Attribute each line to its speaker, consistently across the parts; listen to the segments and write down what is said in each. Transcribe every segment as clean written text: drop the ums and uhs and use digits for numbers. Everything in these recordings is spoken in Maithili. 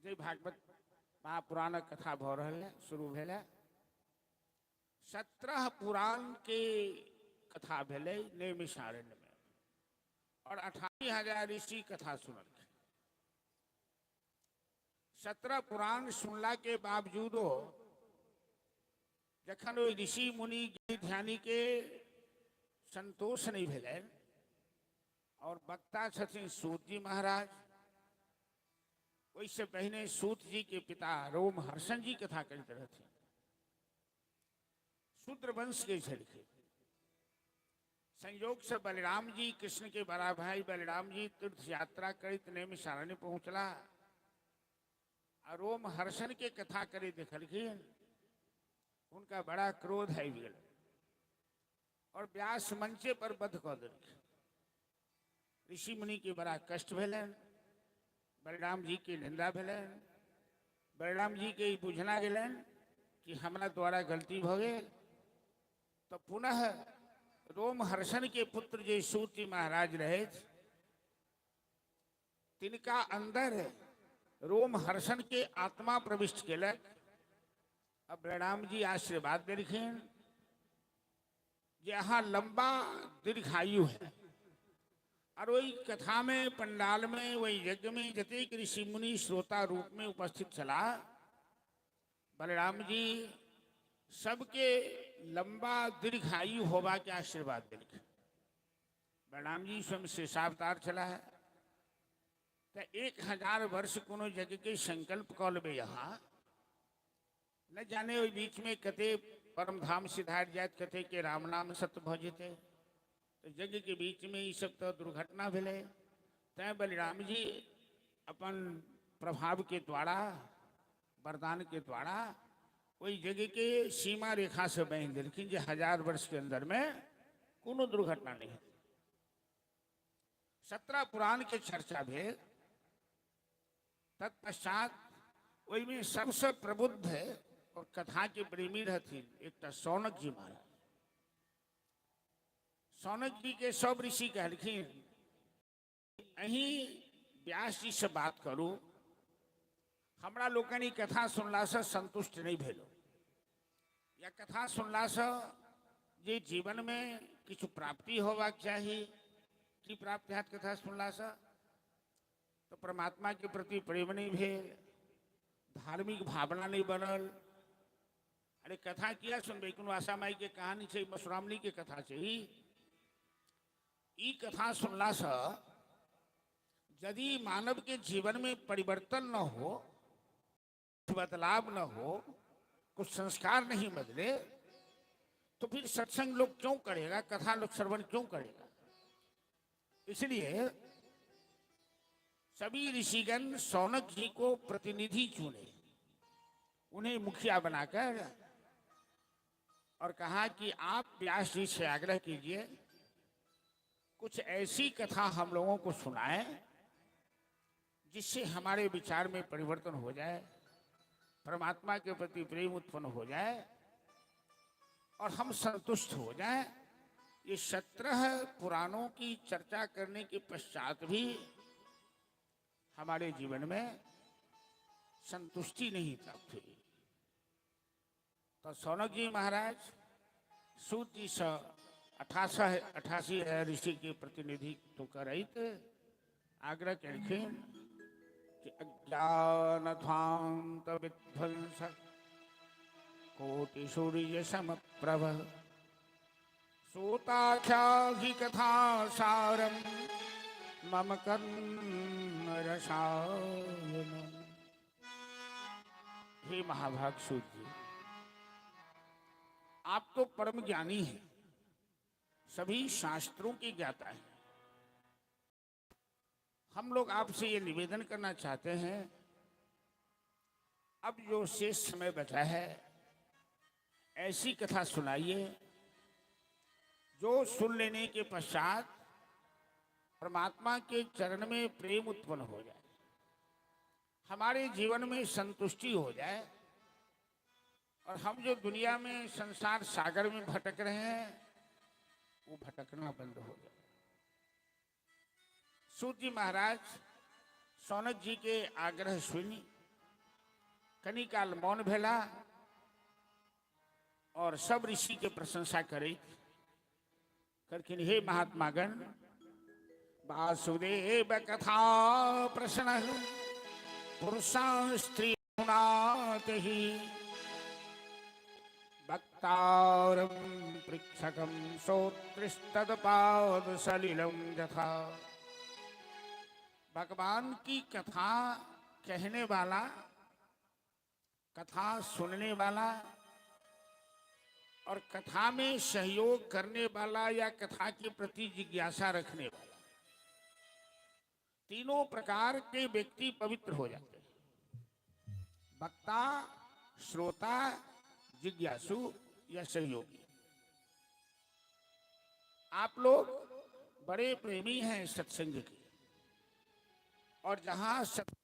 Speaker 1: जे भागवत महापुराणक कथा भऽ रहल है, शुरू भेल है। 17 पुराण के कथा भेलै नैमिषारण्य में और 88,000 ऋषि कथा सुनलखिन। 17 पुराण सुनला के बावजूदो जखन ओहि ऋषि मुनि ध्यानी के संतोष नहीं भेलनि और वक्ता छथिन सूत जी महाराज, ओहिसँ पहिने सूत जी के पिता रोम हर्षण जी कथा करैत रहथिन, शूद्र वंश के छलखिन। संयोग से बलराम जी, कृष्ण के बड़ा भाई बलराम जी तीर्थ यात्रा करैत नैमिषारण्य पहुंचला आ रोम हर्षण के कथा करे देखलखिन, हुनका बड़ा क्रोध आबि गेल और व्यास मंचे पर बध कऽ देलखिन। ऋषि मुनि के बड़ा कष्ट भेलनि, बलराम जी के निंदा भेलनि। बलराम जी के ई बुझना गेलनि कि हमरा द्वारा गलती भऽ गेल। तऽ पुनः रोम हर्षण के पुत्र जे सूत महाराज रहथि तिनका अंदर रोम हर्षण के आत्मा प्रविष्ट केलक। अब बलराम जी आशीर्वाद देलखिन जे अहाँ लंबा दीर्घायु है और वही कथा में पंडाल में वही यज्ञ में जतेक ऋषि मुनि श्रोता रूप में उपस्थित छला, बलराम जी सबके लंबा दीर्घायु होबा के आशीर्वाद देलखिन। बलराम जी स्वयं शेषावतार छला है, तो 1000 वर्ष कोनो यज्ञ के संकल्प कऽ लेबै अहाँ, न जाने ओहि बीच में कते परम धाम सिधारि जायत, कते के राम नाम सत्य भऽ जेतै। तऽ यज्ञ के बीच में ई सब तऽ दुर्घटना भेलै। तैं बलराम जी अपन प्रभाव के द्वारा, वरदान के द्वारा ओहि यज्ञ के सीमा रेखा से बांधि देलखिन जे 1000 वर्ष के अंदर में कोनो दुर्घटना नहीं हेतै। 17 पुराण के चर्चा भेल। तत्पश्चात ओहिमे सबसे प्रबुद्ध और कथा के प्रेमी रहथिन एकटा सौनक जी महाराज। सौनक जी के सब ऋषि कहलखिन अहीं व्यास जी से बात करू, हमरा लोकनि कथा सुनलासँ संतुष्ट नहीं भेलो या कथा सुनलासँ जे जीवन में किछु प्राप्ति होबाक चाही, की प्राप्ति हैत कथा सुनलासँ? तो परमात्मा के प्रति प्रेम नहीं भेल, धार्मिक भावना नहीं बनल। अरे कथा किया सुनबै, कोनो आशा माई के कहानी छै, मधुश्रावणी के कथा छै। ई कथा सुनलासँ यदि मानव के जीवन में परिवर्तन न हो, बदलाव न हो, कुछ संस्कार नहीं बदले, तो फिर सत्संग लोग क्यों करेगा, कथा लोग श्रवण क्यों करेगा? इसलिए सभी ऋषिगण सौनक जी को प्रतिनिधि चुने, उन्हें मुखिया बनाकर और कहा कि आप व्यास जी से आग्रह कीजिए कुछ ऐसी कथा हम लोगों को सुनाएं जिससे हमारे विचार में परिवर्तन हो जाए, परमात्मा के प्रति प्रेम उत्पन्न हो जाए और हम संतुष्ट हो जाएं। ये 17 पुराणों की चर्चा करने के पश्चात भी हमारे जीवन में संतुष्टि नहीं प्राप्त हुई। तो सौनक जी महाराज सूत जी से 88 ऋषि के प्रतिनिधित्व करैत आग्रह केलखिन कि अज्ञान ध्वांत विध्वंस कोटि सूर्य समप्रभ सूताख्याहि कथा सारम मम कर्ण रसायन। हे महाभाग सूत जी, आप तो परम ज्ञानी हैं, सभी शास्त्रों के ज्ञाता हैं। हम लोग आपसे ये निवेदन करना चाहते हैं, अब जो शेष समय बचा है ऐसी कथा सुनाइए जो सुन लेने के पश्चात परमात्मा के चरण में प्रेम उत्पन्न हो जाए, हमारे जीवन में संतुष्टि हो जाए और हम जो दुनिया में संसार सागर में भटक रहे हैं वो भटकना बंद हो जाए। सूत जी महाराज सौनक जी के आग्रह सुनी कनी काल मौन भेला और सब ऋषि के प्रशंसा करैत कहलखिन, हे महात्मागण, वासुदेव कथा प्रश्न पुरुषा स्त्री ही वक्तारं पृच्छकं श्रोतृस्तदपाद सलिलं यथा। भगवान की कथा कहने वाला, कथा सुनने वाला और कथा में सहयोग करने वाला या कथा के प्रति जिज्ञासा रखने वाला, तीनों प्रकार के व्यक्ति पवित्र हो जाते हैं। वक्ता, श्रोता, जिज्ञासु या सहयोगी। आप लोग बड़े प्रेमी हैं सत्संग के और जहां सत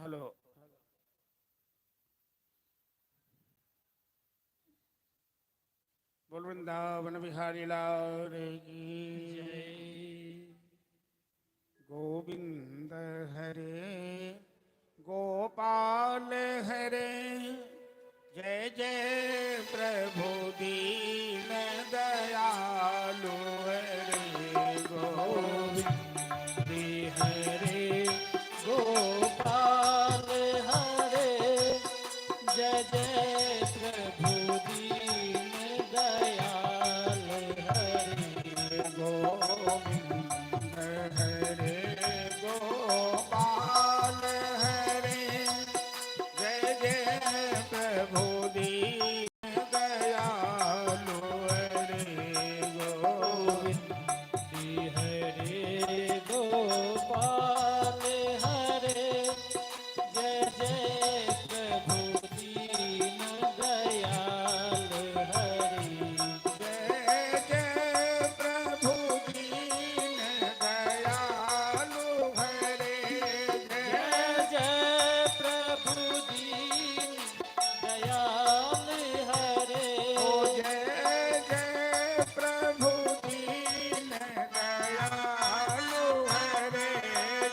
Speaker 1: हेलो। बोल वृंदावन बिहारी लाल की
Speaker 2: जय।
Speaker 1: गोविंद हरे गोपाल हरे, जय जय प्रभु दीन दयालु हरे। गोविंद
Speaker 2: हरे गोपाल हरे, जय जय प्रभु दीन दयाल हरे।
Speaker 1: गोविंद हरे गोपाल हरे, जय जय प्रभु दीन दयालु हरे। गोविंद
Speaker 2: हरे गोपाल हरे, जय जय प्रभु दीन दयाल हरे।
Speaker 1: जय जय प्रभु दीन दयालु हरे।
Speaker 2: जय
Speaker 1: जय
Speaker 2: जय प्रभु दीन दयाल हरे।
Speaker 1: ओ जय जय प्रभु दीन दयालु हरे।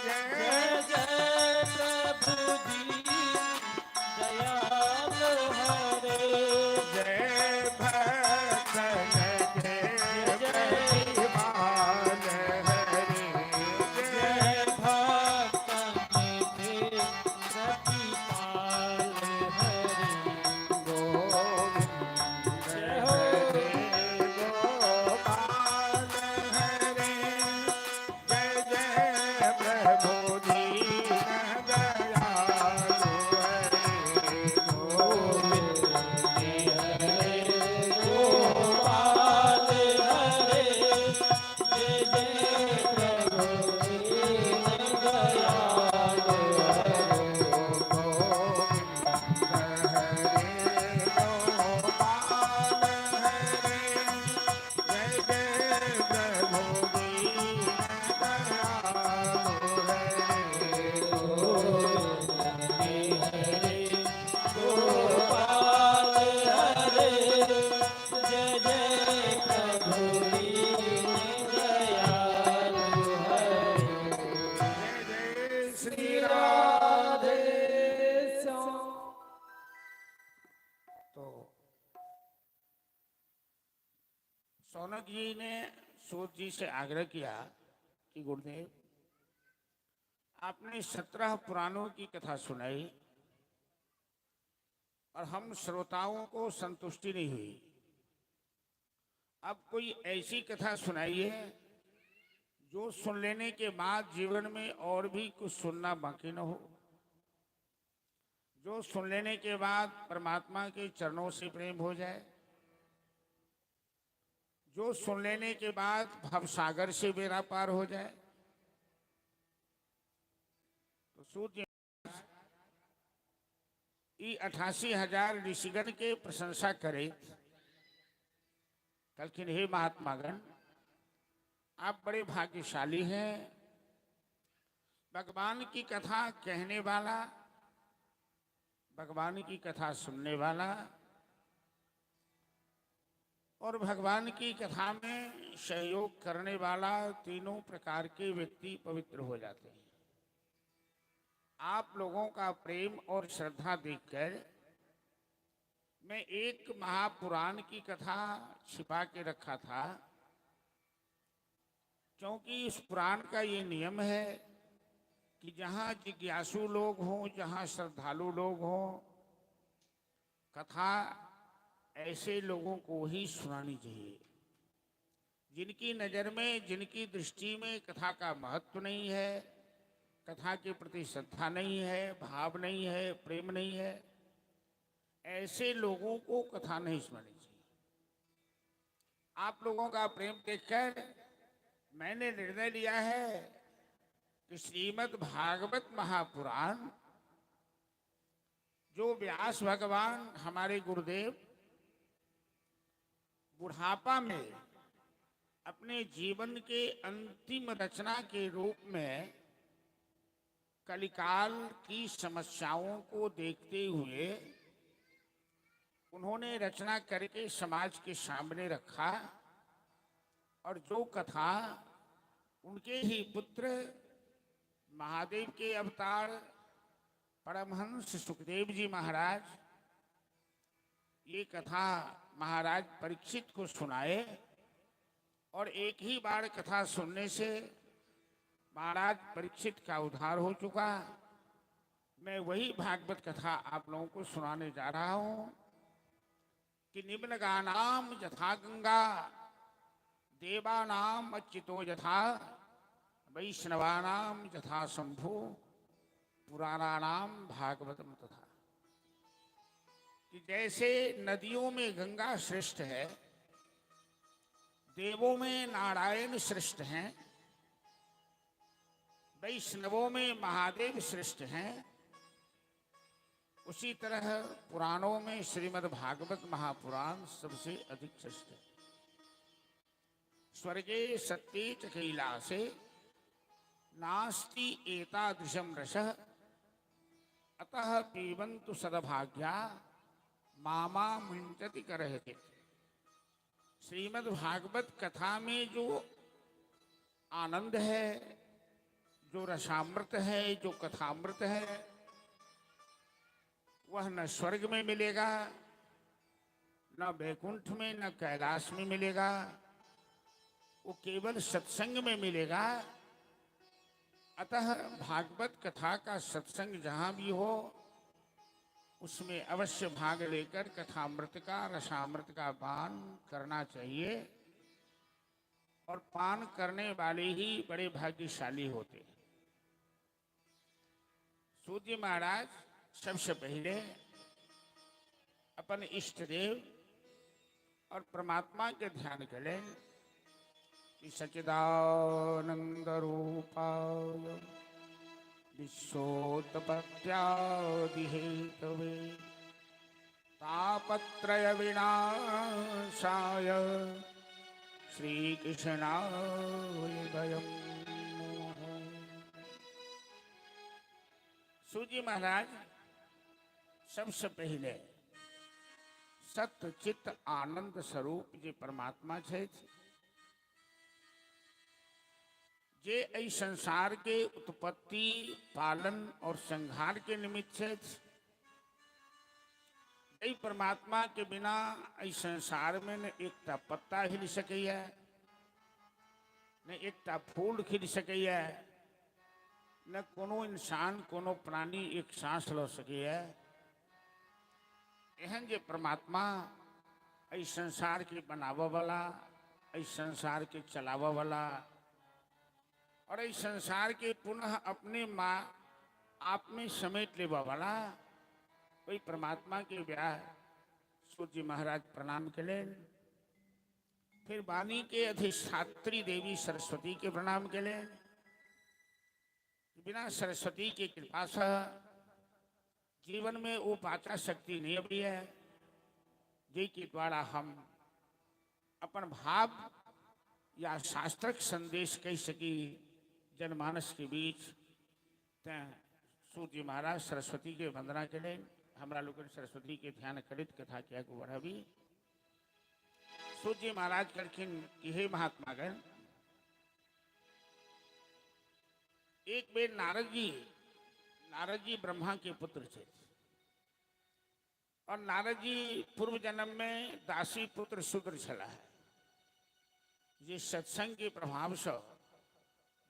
Speaker 2: जय
Speaker 1: जय
Speaker 2: जय प्रभु दीन दयाल हरे।
Speaker 1: जय भक्तन जय प्रतिपाल हरे। जय
Speaker 2: जय भक्तन के प्रतिपाल हरे।
Speaker 1: गोविंद
Speaker 2: जय हो।
Speaker 1: हरे गोपाल हरे, जय जय प्रभु दीन दयालु हरे। गोविंद
Speaker 2: हरे गोपाल हरे, जय जय प्रभु दीन दयाल हरे।
Speaker 1: गोविंद हरे गोपाल हरे, जय जय प्रभु दीन दयालु हरे।
Speaker 2: हरे गोपाल हरे, जय जय प्रभु दीन दयाल हरे।
Speaker 1: जय जय श्री राधे। तो सौनक जी ने सूत जी से आग्रह किया कि गुरुदेव, आपने 17 पुराणों की कथा सुनाई और हम श्रोताओं को संतुष्टि नहीं हुई। अब कोई ऐसी कथा सुनाइए जो सुन लेने के बाद जीवन में और भी कुछ सुनना बाकी न हो, जो सुन लेने के बाद परमात्मा के चरणों से प्रेम हो जाए, जो सुन लेने के बाद भवसागर से बेड़ा पार हो जाए। तो सूत जी 88,000 ऋषिगण के प्रशंसा करे, कहलखिन हे महात्मागण, आप बड़े भाग्यशाली हैं। भगवान की कथा कहने वाला, भगवान की कथा सुनने वाला और भगवान की कथा में सहयोग करने वाला, तीनों प्रकार के व्यक्ति पवित्र हो जाते हैं। आप लोगों का प्रेम और श्रद्धा देखकर मैं एक महापुराण की कथा छिपा के रखा था, क्योंकि इस पुराण का ये नियम है कि जहाँ जिज्ञासु लोग हों, जहाँ श्रद्धालु लोग हों, कथा ऐसे लोगों को ही सुनानी चाहिए। जिनकी नज़र में, जिनकी दृष्टि में कथा का महत्व नहीं है, कथा के प्रति श्रद्धा नहीं है, भाव नहीं है, प्रेम नहीं है, ऐसे लोगों को कथा नहीं सुनानी चाहिए। आप लोगों का प्रेम देखकर मैंने निर्णय लिया है कि श्रीमद् भागवत महापुराण, जो व्यास भगवान हमारे गुरुदेव बुढ़ापा में अपने जीवन के अंतिम रचना के रूप में कलिकाल की समस्याओं को देखते हुए उन्होंने रचना करके समाज के सामने रखा और जो कथा उनके ही पुत्र महादेव के अवतार परमहंस शुकदेव जी महाराज ये कथा महाराज परीक्षित को सुनाए और एक ही बार कथा सुनने से महाराज परीक्षित का उद्धार हो चुका। मैं वही भागवत कथा आप लोगों को सुनाने जा रहा हूं कि निम्नगानाम यथा गंगा देवानाम अच्युतो यथा वैष्णवानाम यथा शंभु पुराणानाम भागवतम तथा। कि जैसे नदियों में गंगा श्रेष्ठ है, देवों में नारायण श्रेष्ठ हैं, वैष्णवों में महादेव श्रेष्ठ हैं, उसी तरह पुराणों में श्रीमद् भागवत महापुराण सबसे अधिक श्रेष्ठ है। स्वर्गे सत्ये च कैलासे नास्ति एतादृशं रसः अतः पीबन्तु सद्भाग्या मामा मुंचति करहति। श्रीमद् भागवत कथा में जो आनंद है, जो रसामृत है, जो कथामृत है, वह न स्वर्ग में मिलेगा, न वैकुंठ में, न कैलाश में मिलेगा, वो केवल सत्संग में मिलेगा। अतः भागवत कथा का सत्संग जहां भी हो उसमें अवश्य भाग लेकर कथामृत का, रसामृत का पान करना चाहिए और पान करने वाले ही बड़े भाग्यशाली होते हैं। सूर्य महाराज सबसे पहले अपन इष्ट देव और परमात्मा के ध्यान करें कि सच्चिदानंद रूपाय विश्वोत्पत्त्यादिहेतवे तापत्रय विनाशाय श्रीकृष्णाय वयं नमः। सूजी महाराज सबसे पहले सत्य चित्त आनंद स्वरूप जे परमात्मा छथि, जे एहि संसार के उत्पत्ति पालन और संहार के निमित्त छथि, एहि परमात्मा के बिना एहि संसार में न एकटा पत्ता हिल सकैया, न एकटा फूल खिल सकैया, न कोनो इंसान कोनो प्राणी एक सांस ल सकैया। एहन जे परमात्मा एहि संसार के बनाबऽ वाला, एहि संसार के चलाबऽ वाला और एहि संसार के पुनः अपने माँ आप में समेट लेबऽ वाला ओहि परमात्मा के व्याह सूर्य महाराज प्रणाम केलनि। फिर वाणी के अधिष्ठात्री देवी सरस्वती के प्रणाम केलनि। बिना सरस्वती के कृपा से जीवन में वो वाचा शक्ति नहीं अभी है के द्वारा हम अपन भाव या शास्त्रक संदेश कह सकी जनमानस के बीच। तें सूर्य महाराज सरस्वती के वंदना के हमरा लोकनि सरस्वती के ध्यान करैत कथा के आगू बढ़ाबी। सूर्य महाराज कहलखिन कि हे महात्मागण, एक बेर नारद जी ब्रह्मा के पुत्र थे और नारद जी पूर्व जन्म में दासी पुत्र शूद्र छला है, जे सत्संग के प्रभाव से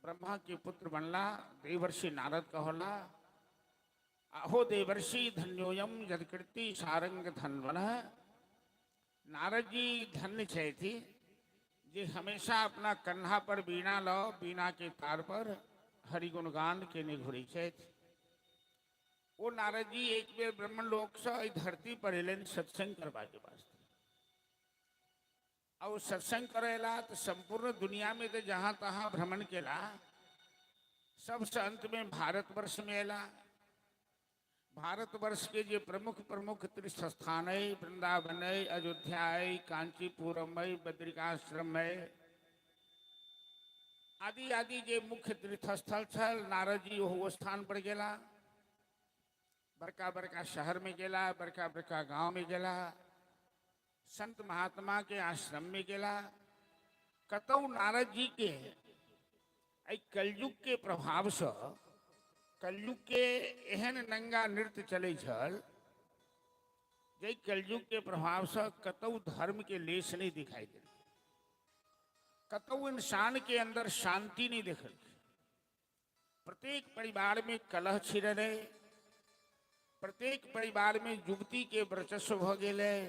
Speaker 1: ब्रह्मा के पुत्र बनला, देवर्षि नारद कहला। अहो देवर्षि धन्योयम यदकृति सारंग धनवन। नारद जी धन्य छथि जे हमेशा अपना कन्हा पर वीणा लो वीणा के तार पर हरि गुणगान केने घुरै छथि। ओ नारद जी एक बेर ब्रह्मलोक से एहि धरती पर एलनि सत्संग करबाके वास्ते। आ ओ सत्संग करेला तो संपूर्ण दुनिया में तो जहां तहां भ्रमण केला, सबसे अंत में भारतवर्ष में एला। भारतवर्ष के जे प्रमुख प्रमुख तीर्थ स्थान है, वृंदावन है, अयोध्या है, कांचीपुरम है, बद्रिकाश्रम है, आदि आदि जे मुख्य तीर्थस्थल छल, नारद जी ओहो स्थान पर गेला। बड़का बड़का शहर में गेला, बड़का बड़का गांव में गेला, संत महात्मा के आश्रम में गेला। कतौ नारद जी के एहि कलयुग के प्रभाव से, कलयुग के एहन नंगा नृत्य चलै छल जे कलयुग के प्रभाव से कतौ धर्म के लेश नहीं दिखाई दे, कतौ इंसान के अंदर शांति नहीं देखल। प्रत्येक परिवार में कलह छिड़ल है, प्रत्येक परिवार में युवती के वर्चस्व भ गेलै,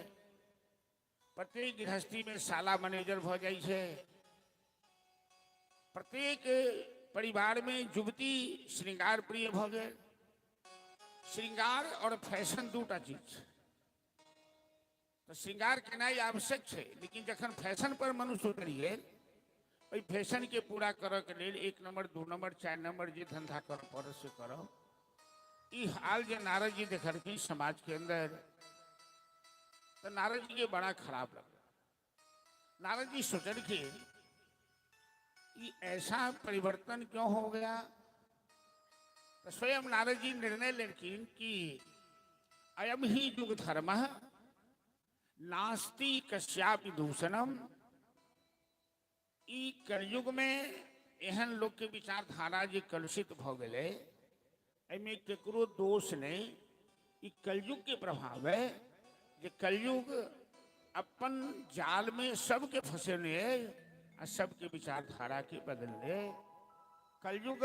Speaker 1: प्रत्येक गृहस्थी में साला मैनेजर भ जाइ छै, प्रत्येक परिवार में युवती श्रृंगार प्रिय भ गेल। श्रृंगार और फैशन दूटा चीज छै, तऽ श्रृंगार केनाइ आवश्यक छै, लेकिन जखन फैशन पर मनुष्य उतरि गेल, ओहि फैशन के पूरा करऽ के लेल 1 नंबर 2 नंबर 4 नंबर जे धंधा करऽ पड़त से करब। ई हाल जे नारद जी देखलखिन समाज के अंदर, तऽ नारद जी के बड़ा खराब लगल। नारद जी सोचलखिन ई ऐसा परिवर्तन क्यों हो गया। तो स्वयं नारद जी निर्णय लेलखिन कि अयम ही युग धर्म नास्ति कस्यापि दूषणम। ई कलयुग में एहन लोग के विचारधारा जे कलुषित भ गेलै, एहिमे केकरो दोष नहीं, ई कलयुग के प्रभाव है जे कलयुग अपन जाल में सबके फंसेने है आ सबके विचारधारा के बदलने। कलयुग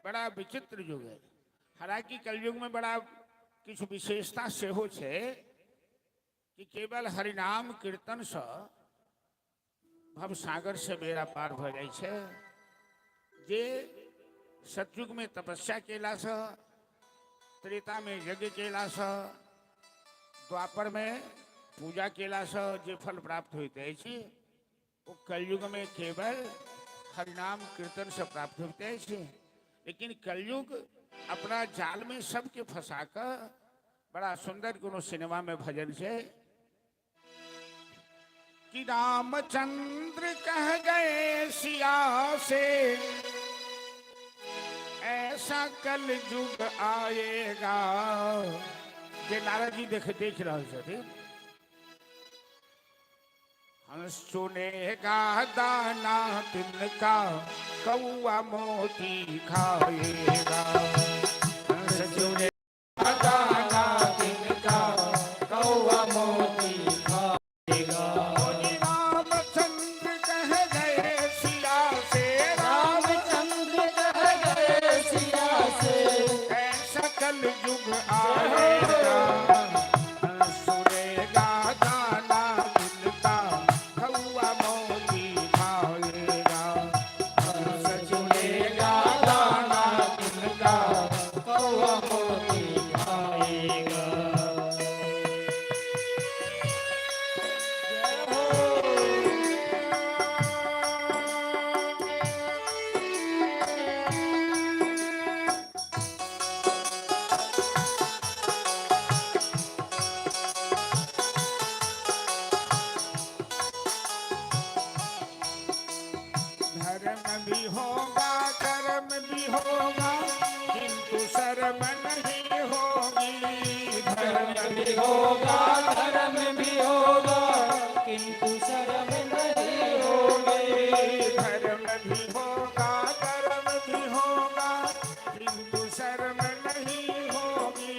Speaker 1: बड़ा विचित्र युग है। हालांकि कलयुग में बड़ा किछु विशेषता सेहो छै कि केवल हरिनाम कीर्तन से भव सागर से बेड़ा पार भ जाइ छै। जे सतयुग में तपस्या केला से, त्रेता में यज्ञ केला से, द्वापर में पूजा केला से जे फल प्राप्त होइत अछि, ओ कलयुग में केवल हरिनाम कीर्तन से प्राप्त होइत अछि। लेकिन कलयुग अपना जाल में सबके फंसा कऽ बड़ा सुंदर कोनो सिनेमा में भजन छै कि रामचंद्र कह गए सिया से ऐसा कल युग आएगा। जे नारद जी देख देख रहल छथिन, हंस चुनेगा दाना तिनका, कौआ मोती खाएगा। हंस चुनेगा दाना तिनका,
Speaker 2: कौआ मोती खाएगा।
Speaker 1: रामचंद्र कह गए सिया से,
Speaker 2: रामचंद्र कह गए सिया से,
Speaker 1: ऐसा कल युग आएगा। सुनेगा दाना तिनका, कौआ मोती खाएगा।
Speaker 2: हंस चुनेगा दाना तिनका, कौआ मोती खाएगा। जय हो।
Speaker 1: धर्म भी होगा कर्म भी होगा, किंतु शर्म नहीं होगी।
Speaker 2: धर्म भी होगा धर्म भी होगा, किंतु शर्म नहीं होगी।
Speaker 1: धर्म भी होगा कर्म भी होगा, किंतु शर्म नहीं होगी।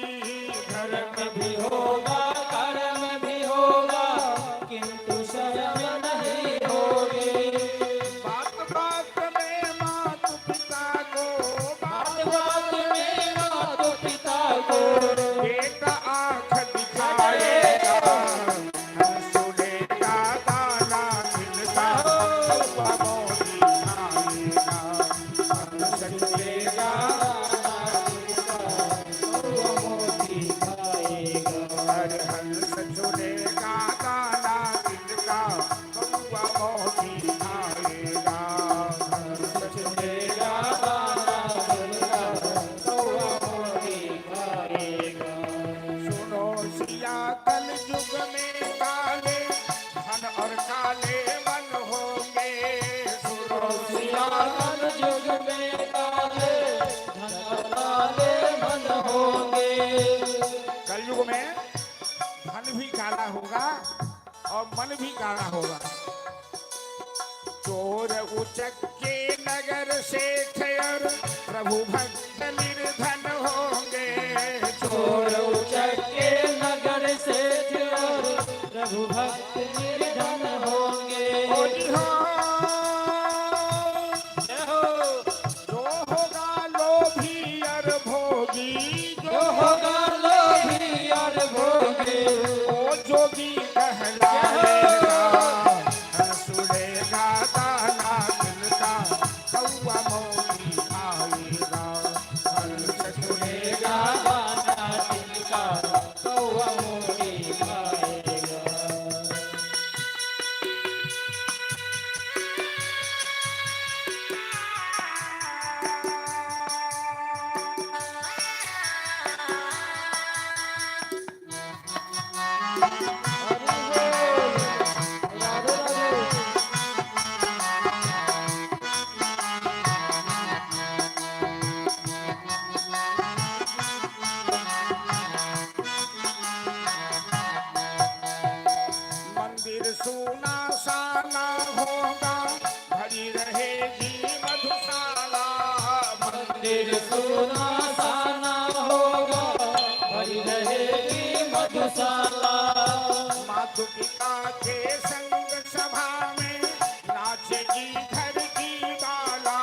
Speaker 2: धर्म भी होगा कर्म भी होगा, किंतु शर्म नहीं होगी।
Speaker 1: बात बात में मात पिता को,
Speaker 2: बात बात में मात पिता को,
Speaker 1: बेटा आंख दिखाएगा। सुनेगा दाना तिनका, कौआ मोती खाएगा।
Speaker 2: सुनेगा दाना तिनका, कौआ मोती खाएगा।
Speaker 1: और मन भी गाढ़ा होगा। चोर उचक्के नगर सेठ और प्रभु भक्त निर्धन होंगे।
Speaker 2: चोर उचक्के नगर सेठ और प्रभु भक्त निर्धन होंगे।
Speaker 1: ओ जी हो।
Speaker 2: जय हो।
Speaker 1: जो होगा लोभी और भोगी,
Speaker 2: जो
Speaker 1: जो
Speaker 2: होगा लोभी और भोगी,
Speaker 1: वो जोगी कहलाएगा। सुनेगा दाना तिनका, कौआ मोती खाएगा। हंस चुनेगा
Speaker 2: दाना तिनका, कौआ मोती खाएगा। हरि बोल। राधे राधे।
Speaker 1: मंदिर सूना साना होगा, भरी रहेगी मधुशाला।
Speaker 2: मंदिर सोना साना होगा, भरी रहेगी मधुशाला।
Speaker 1: मातु पिता के संग सभा में नाचेगी घर की बाला।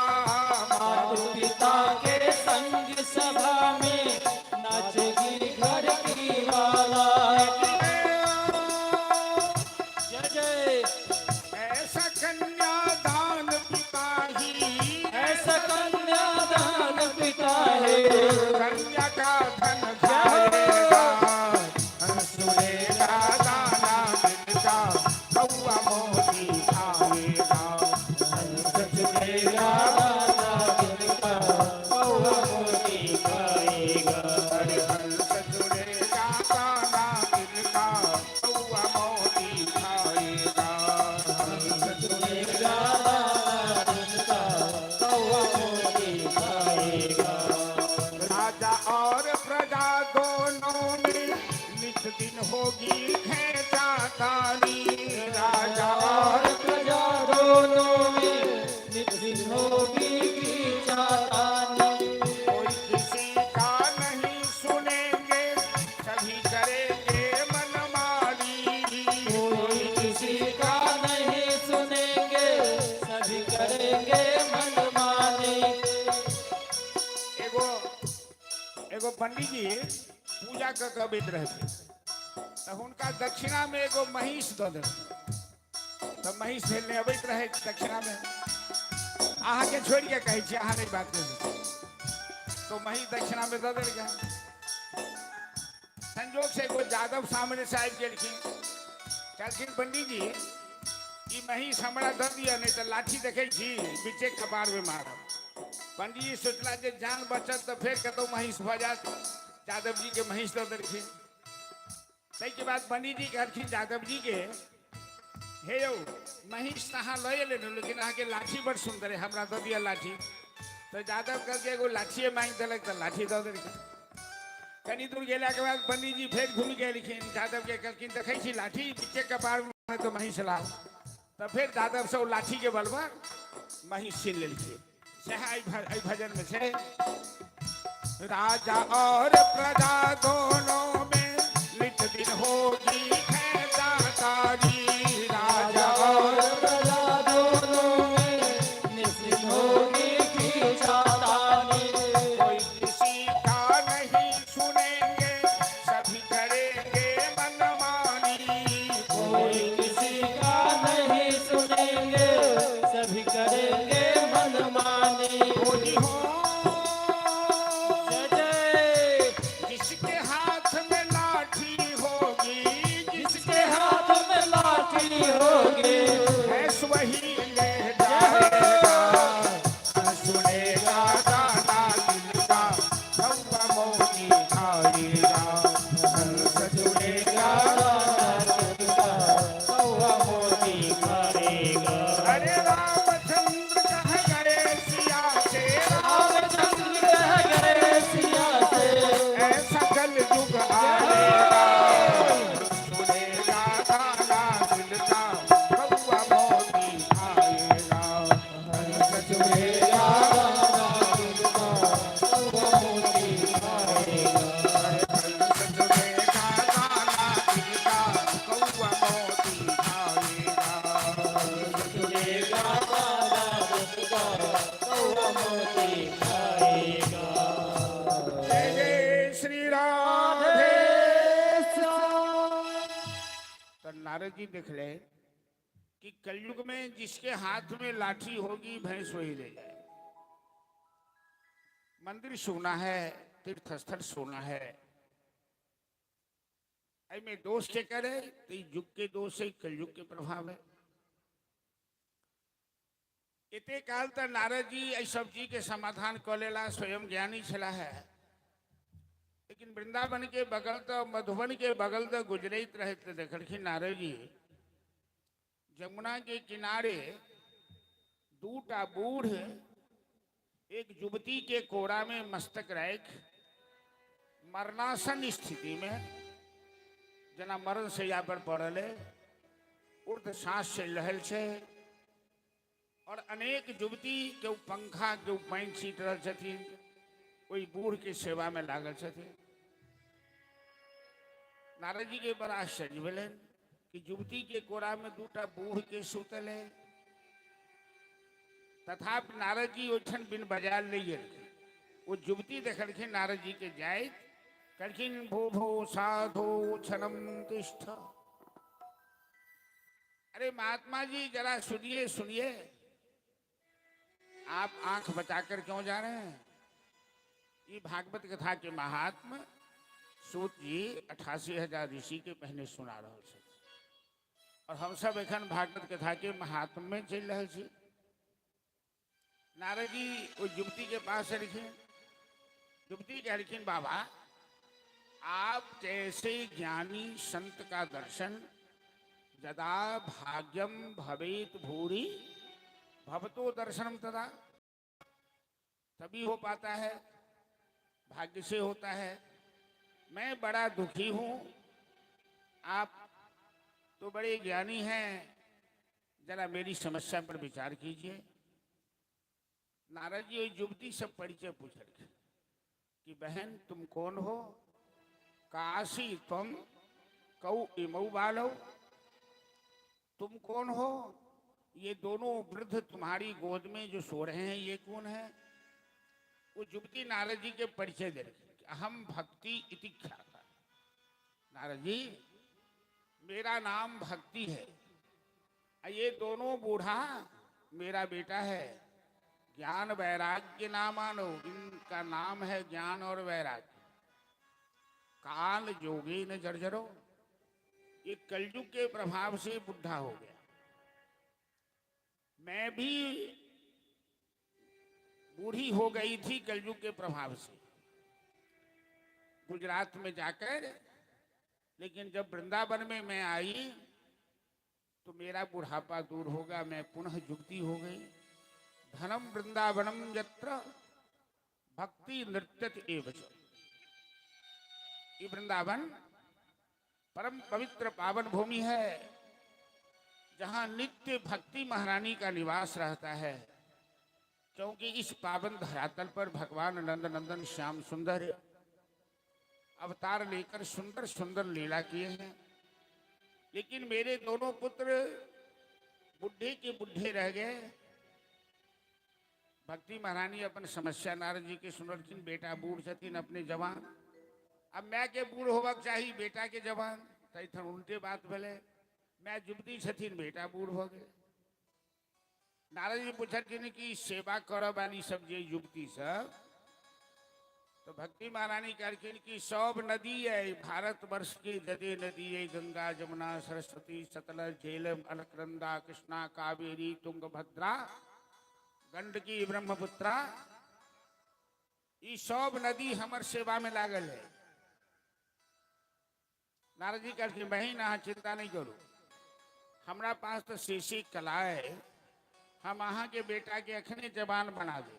Speaker 2: मातु पिता के संग सभा में नाचेगी घर की माला। जय जय।
Speaker 1: ऐसा कन्यादान पिता ही,
Speaker 2: ऐसा कन्यादान पिता है,
Speaker 1: कन्या का धन खाएगा। सुनेगा दाना तिनका, कौआ मोती खाएगा। हंस चुनेगा
Speaker 2: दाना तिनका, कौआ मोती खाएगा।
Speaker 1: अरे हंस चुनेगा दाना तिनका, कौआ मोती खाएगा। हंस चुनेगा
Speaker 2: दाना तिनका, कौआ मोती खाएगा।
Speaker 1: राजा और प्रजा दोनों में नित दिन होगी खेचातानी। राजा और
Speaker 2: और प्रजा दोनों में नित दिन होगी खींचातानी।
Speaker 1: कोई किसी का नहीं सुनेंगे, सभी करेंगे मनमानी।
Speaker 2: कोई किसी का नहीं सुनेंगे, सभी करेंगे मनमानी।
Speaker 1: एगो एगो पंडित जी पूजा कऽ के अबैत रहथिन, तऽ हुनका दक्षिणा में एगो महींष दऽ देलखिन। तऽ महींष हेलने अबैत रहै दक्षिणा में। अहाँके छोड़ि के कहै छी, अहाँ नहि बात करू। तो महींष दक्षिणा में दऽ देलकै। संजोग से एगो यादव सामने से आबि गेलखिन, कहलखिन, पंडित जी, ई महींष हमरा दऽ दिअ, नहि तऽ लाठी देखै छी, बीचे कपारमे मारब। पंडित जी सोचला जे जान बचत तऽ फेर कतहु महींष भऽ जायत। यादव जी के महींष दऽ देलखिन। ताहिके बाद पंडित जी कहलखिन यादव जी के, हे यौ, महींष तऽ अहाँ लऽ एलै ने, लेकिन अहाँके लाठी बड़ सुन्दर है, हमरा दऽ दिअ लाठी। तऽ यादव कहलकै, एगो लाठिए मांगि देलक, तऽ लाठी दऽ देलखिन। कनी दूर गेलाके बाद पंडित जी फेर घुमि गेलखिन, यादवके कहलखिन, देखै छी लाठी, बीचे कपारमे तऽ महींष लाउ। तऽ फेर यादव से ओ लाठीके बलपर महींष छीन लेलखिन। सएह एहि भजनमे छै। राजा और प्रजा दोनों में नित दिन होगी खेचातानी। राजा
Speaker 2: राजा
Speaker 1: और
Speaker 2: और प्रजा दोनों में नित दिन होगी खींचातानी।
Speaker 1: कोई किसी का नहीं सुनेंगे, सभी करेंगे मनमानी।
Speaker 2: कोई किसी का नहीं सुनेंगे, सभी करेंगे मनमानी।
Speaker 1: बोली हो।
Speaker 2: जय जय।
Speaker 1: जिसके हाथ में लाठी होगी, जिसके
Speaker 2: जिसके हाथ में लाठी होगी,
Speaker 1: भैंस वही ले जाएगा। सुनेगा दाना तिनका, कौआ मोती खाएगा। हंस चुनेगा
Speaker 2: कौआ मोती खाएगा।
Speaker 1: अरे रामचंद्र कह गए सिया से,
Speaker 2: रामचंद्र कह गए सिया से,
Speaker 1: ऐसा कल युग आएगा। सुनेगा दाना श्री राधे। तो नारद जी देख ले कि कलयुग में जिसके हाथ में लाठी होगी भैंस वही ले जाए। मंदिर सोना है, तीर्थ स्थल सोना है, एहिमे दोष के करे तो युग के दोष है, कलयुग के प्रभाव है। एते काल तऽ नारद जी एहि सब चीज के समाधान कऽ लेला, स्वयं ज्ञानी छला है। लेकिन वृंदावन के बगल तऽ मधुबन के बगल तऽ गुजरैत रहे तऽ देखलखिन नारद जी जमुना के किनारे दूटा बूढ़ एक युवती के कोरा में मस्तक राखि मरणासन स्थिति में जेना मरण शैया पर पड़ल है, ऊर्ध सांस चलि रहल छै और अनेक युवती केओ पंखा केओ पानि छीट रहल छथिन, ओहि बूढ़ के सेवा में लागल छथिन। नारद जी के बड़ा आश्चर्य भेलनि कि युवती के कोरा में दूटा बूढ़ के सुतल है। तथापि नारद जी ओहिठाम बिन बजायल नहि गेलखिन। ओ युवती देखलखिन नारद जी के जाइत, कहलखिन भो भो साधो क्षणम तिष्ठ। अरे महात्मा जी जरा सुनिए सुनिए, आप आंख बचाकर क्यों जा रहे हैं? ये भागवत कथा के महात्मा सूत जी 88,000 ऋषि के पहले सुना रहा छथि और हम सब एखन भागवत कथा के महात्म में चलि रहल छी। नारद जी ओ युवती के पास एलखिन। युवती कहलखिन बाबा आप जैसे ज्ञानी संत का दर्शन जदा भाग्यम भवेत भूरी भवतो दर्शनम तदा, तभी हो पाता है, भाग्य से होता है। मैं बड़ा दुखी हूं, आप तो बड़े ज्ञानी हैं, जरा मेरी समस्या पर विचार कीजिए। नारद जी युवती सब परिचय पूछल कि बहन तुम कौन हो, काशी तुम कौ इमऊ बालो, तुम कौन हो, ये दोनों वृद्ध तुम्हारी गोद में जो सो रहे हैं ये कौन है? वो युवती नारद जी के परिचय दे रही, अहम भक्ति इति ख्याता। नारद जी मेरा नाम भक्ति है, ये दोनों बूढ़ा मेरा बेटा है, ज्ञान वैराग्य नामानो, इनका नाम है ज्ञान और वैराग्य। काल जोगी न जर्जरो, ये कलयुग के प्रभाव से बुढ़ा हो गया। मैं भी बूढ़ी हो गई थी कलयुग के प्रभाव से गुजरात में जाकर, लेकिन जब वृंदावन में मैं आई तो मेरा बुढ़ापा दूर होगा, मैं पुनः युवती हो गई। धनम वृंदावनम यत्र भक्ति नृत्यत एव च। ये वृंदावन परम पवित्र पावन भूमि है, जहां नित्य भक्ति महारानी का निवास रहता है, क्योंकि इस पावन धरातल पर भगवान नंद नंदन श्याम सुंदर अवतार लेकर सुंदर सुंदर लीला किए हैं। लेकिन मेरे दोनों पुत्र बुढ़े के बुढ़े रह गए। भक्ति महारानी अपन समस्या नारद जी के सुनलखिन, बेटा बूढ़ छथिन अपने जवान, अब my के बूढ़ होबाक चाही बेटा के जवान, तैठाम उल्टे बात भेलै, my युवती छथिन बेटा बूढ़ भऽ गेल। नारद जी पुछलखिन कि सेवा करऽ वाली सब जे युवती सब, तो भक्ति महारानी कहलखिन कि सब नदी है भारतवर्ष के, जते नदी है गंगा जमुना सरस्वती सतलज झेलम अलकनंदा कृष्णा कावेरी तुंगभद्रा गंडकी ब्रह्मपुत्रा, ई सब नदी हमर सेवा में लागल है। नारद जी कहलखिन बहिन अहाँ चिंता नहीं करू, हमरा पास तो शीशी कला है, हम अहाँ के बेटा के अखने जवान बना दे।